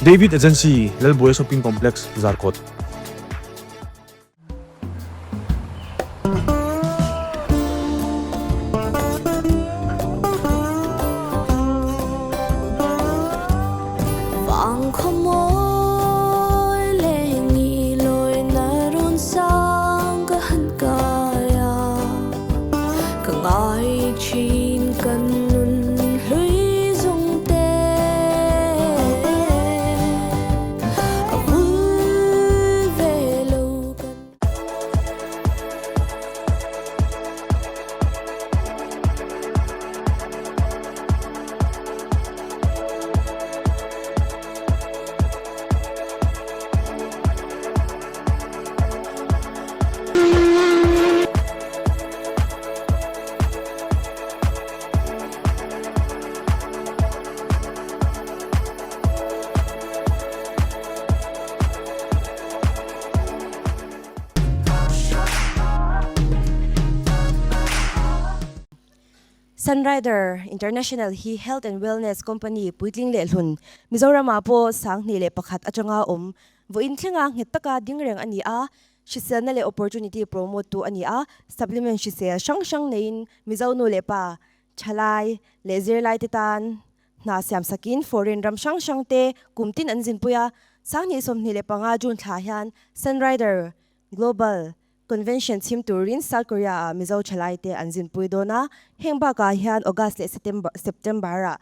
David Agency, Lalbuai Shopping Complex, Zarkawt. Sunrider International hi Health and Wellness Company puitling leh hlun Mizoramah pawh 2001 atanga awm vawiin thlenga nghet taka ding reng a ni a, hriselna leh opportunity promote tu a ni a, supplement hrisel hrang hrang neiin Mizo nu leh pa thalai leh zirlaite tan Hna siam sakin foreign ram hrang hrang te kum tin an zinpui a, 2025 June thla hian Sunrider Global Convention chhim turin South Korea ah Mizo thalai te an zinpui dawn a, heng bakah hian August leh September ah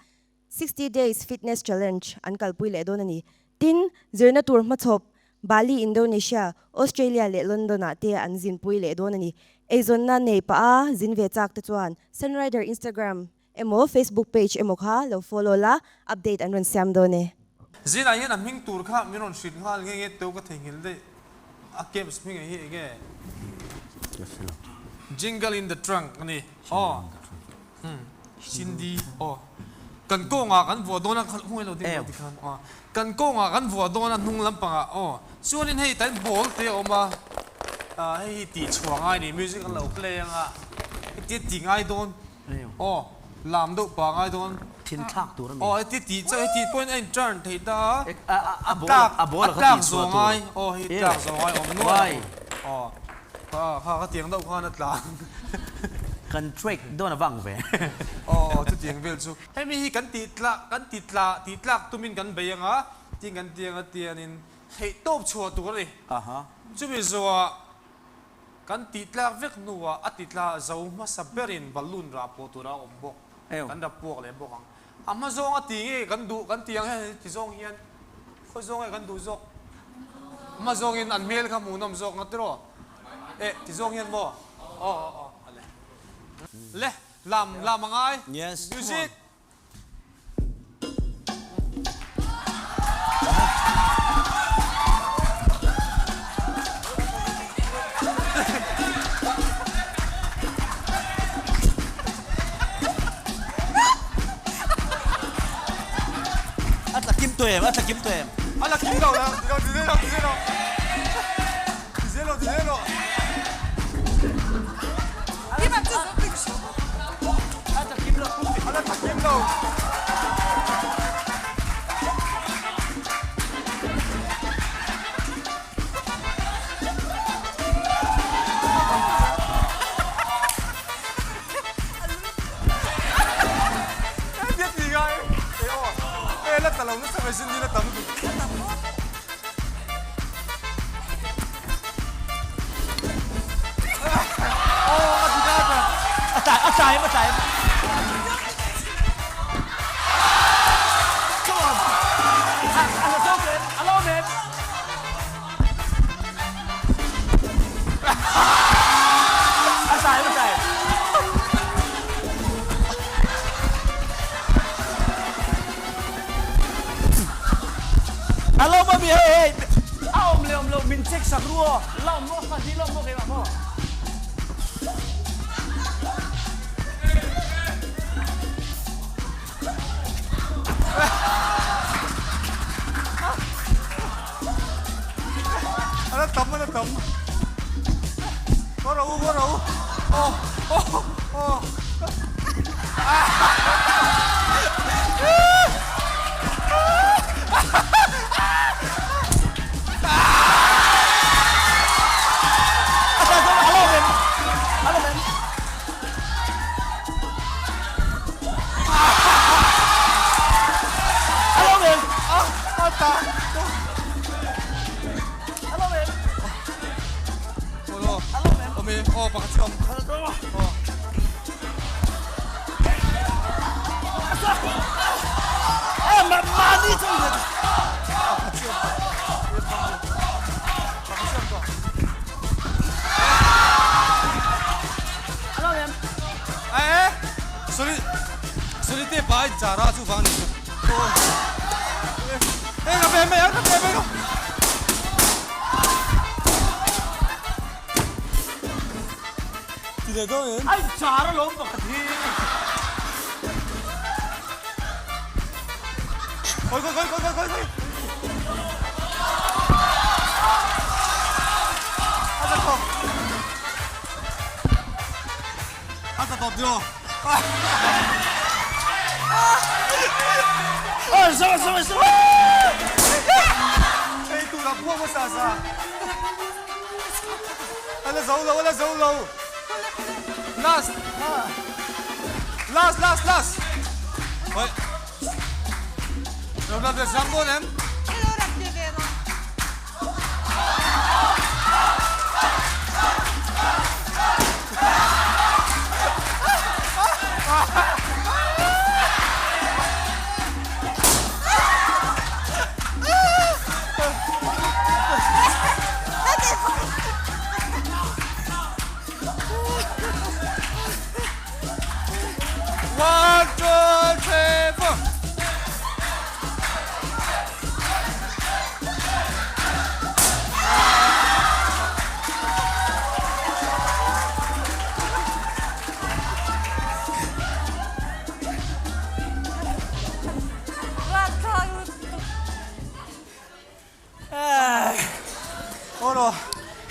60 Days Fitness Challenge an kalpui leh dawn a ni. Tin, zirna tur hmachhawp Bali, Indonesia, Australia leh London ah te an zinpui leh dawn a ni. Eizawnna nei pah a zin ve chak te chuan Sunrider Instagram Emaw Facebook page emaw kha lo follow la, update an rawn siam dawn e. Zinah hian a hming tur kha min rawn hrilh nghal nge nge teu ka theihnghilh daih a camps hming hi enge Jingle in the trunk a ni aw Cindy aw kan kawngah kan vuah dawn a hung elo ding lo tikhan aw kan kawngah kan vuah dawn a hnung lampangah aw chuanin hei tain ball te a awm a hei hi tihchhuah ngai a ni music an lo play anga hetia ti ngai dawn Aw, lam deuh pa ngai dawn. Thin thlak tur a mi. Aw, heti tih chu heti pawhin a in turn thei ta a. A tlak, a tlak zawh ngai. Aw, hei tlak zawh ngai awm nual a. Aw, kha kha khatiang deuh khan a tla. Kan track dawn a vang ve. Aw, chutiang vel chu. Hemi hi kan tih tlak, kan ti tla, tih tlak tumin kan bei ang a, tin kan ti ang a tianin theih tawp chhuah tur a ni. Chumi zawhah Kan tih tlak vek hnuah a ti tla zo hmasa berin balloon rah pawh tura a awm bawk. Kan rap puak leh bawk ang. A hma zawng a ti nge kan duh kan ti ang hian ti zawng hian khawi zawng nge kan duh zawk? A hma zawngin an hmel kha hmuhnawm zawk nga tiraw? Eh ti zawng hian maw? Aw aw aw a le. Le lam lam a ngai. Music. A tla kim tawh em? A tla kim tawh em? A la kim lo la, ti lo ti zel lo ti zel lo. Ti zel lo ti zel lo. A tlai em a tlai em. Come on. A la zo em a lawm em. A tlai em a tlai em. A lawm ami hei hei a awm leh awm loh min check sak ru aw la awm maw fa hi la awm maw keimah maw. tam a tam. Haw rawh u, haw rawh u. Aw, aw, aw.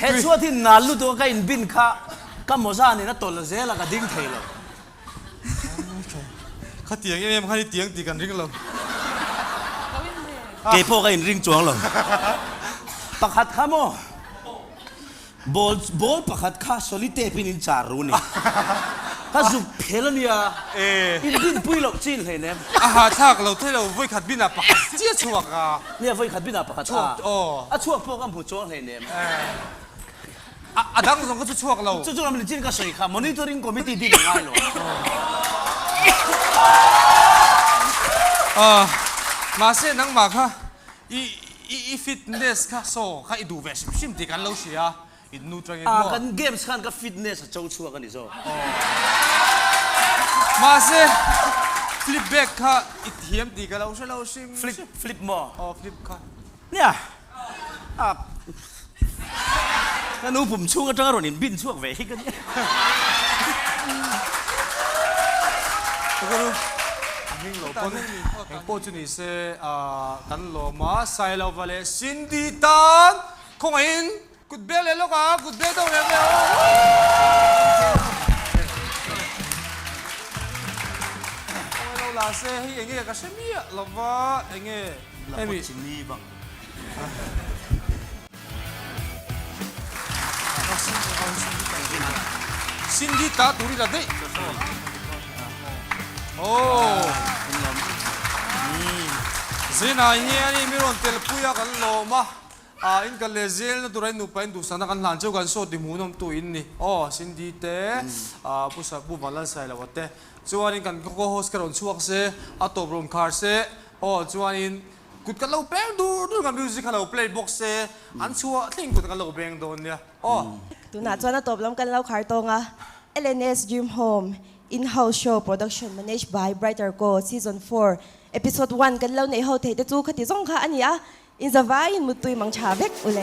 He chhuat hi nal lutuk a ka inbin kha ka mawza nen a tawlh zel a ka ding thei lo. Khatiang em em khan i tiang tih kan ring lo. Kei pawh ka inring chuang lo. Pakhat kha maw? Ball ball pakhat kha solitape in in char ru ni. Ka zuk phel a nia. In dinpui loh chin hlein em. A hahthlak lo thei lo vawi khat binah pakhat chiah chhuak a. Nia vawi khat binah pakhat a. A chhuak pawh ka hmu chuang hlein em. A dang zawng ka chu chhuak lo. Chu chu lam lichin ka sawi kha monitoring committee din a ngai lo. Mahse nangmah kha I i fitness kha saw kha i duh ve hrim hrim tih kan lo hria a, in nu tangin maw? Ah kan games khan ka fitness a cho chhuak a ni zawk. Mahse flip back kha i thiam tih ka lo hre lo hrim hrim. Flip flip maw? Aw flip kha. Nia ah ka nu pum chhung atanga rawn in bin chhuak ve hi ka nia. A hming lo pawn eng pawh chu ni se kan lawm a, Sailova leh Cindy tan khawngaihin kut bel leh lawk a, kut bel deuh reng reng aw. Khawngaih lo la se hei enge ka hre miah lova enge hemi. Cindy ta tur i la daih. Aww. Zinah hian i mi rawn tel pui a kan lawm a, ah in kal leh zel na tura in nupa in duhsakna kan hlan cheu kan sawt ti hmuhnawm tu in ni. Aw Cindy te, ah Pu Sa Pu Vanlalsailoa te. Chuanin kan co-host kha rawn chhuak se, a tawp rawn khar se, aw chuanin Kut kan lo beng dur dur nga music kha lo play bawk se an chhuah thleng kut kan lo beng dawn nia aw. Tunah chuan a tawp lam kan lo khar tawng a, LNS Dream Home In-house Show Production Managed by Brighter Co Season 4 Episode 1 kan lo neih ho theih te chu khati zawng kha a ni a, inzavaiin muttui mang tha vek ule.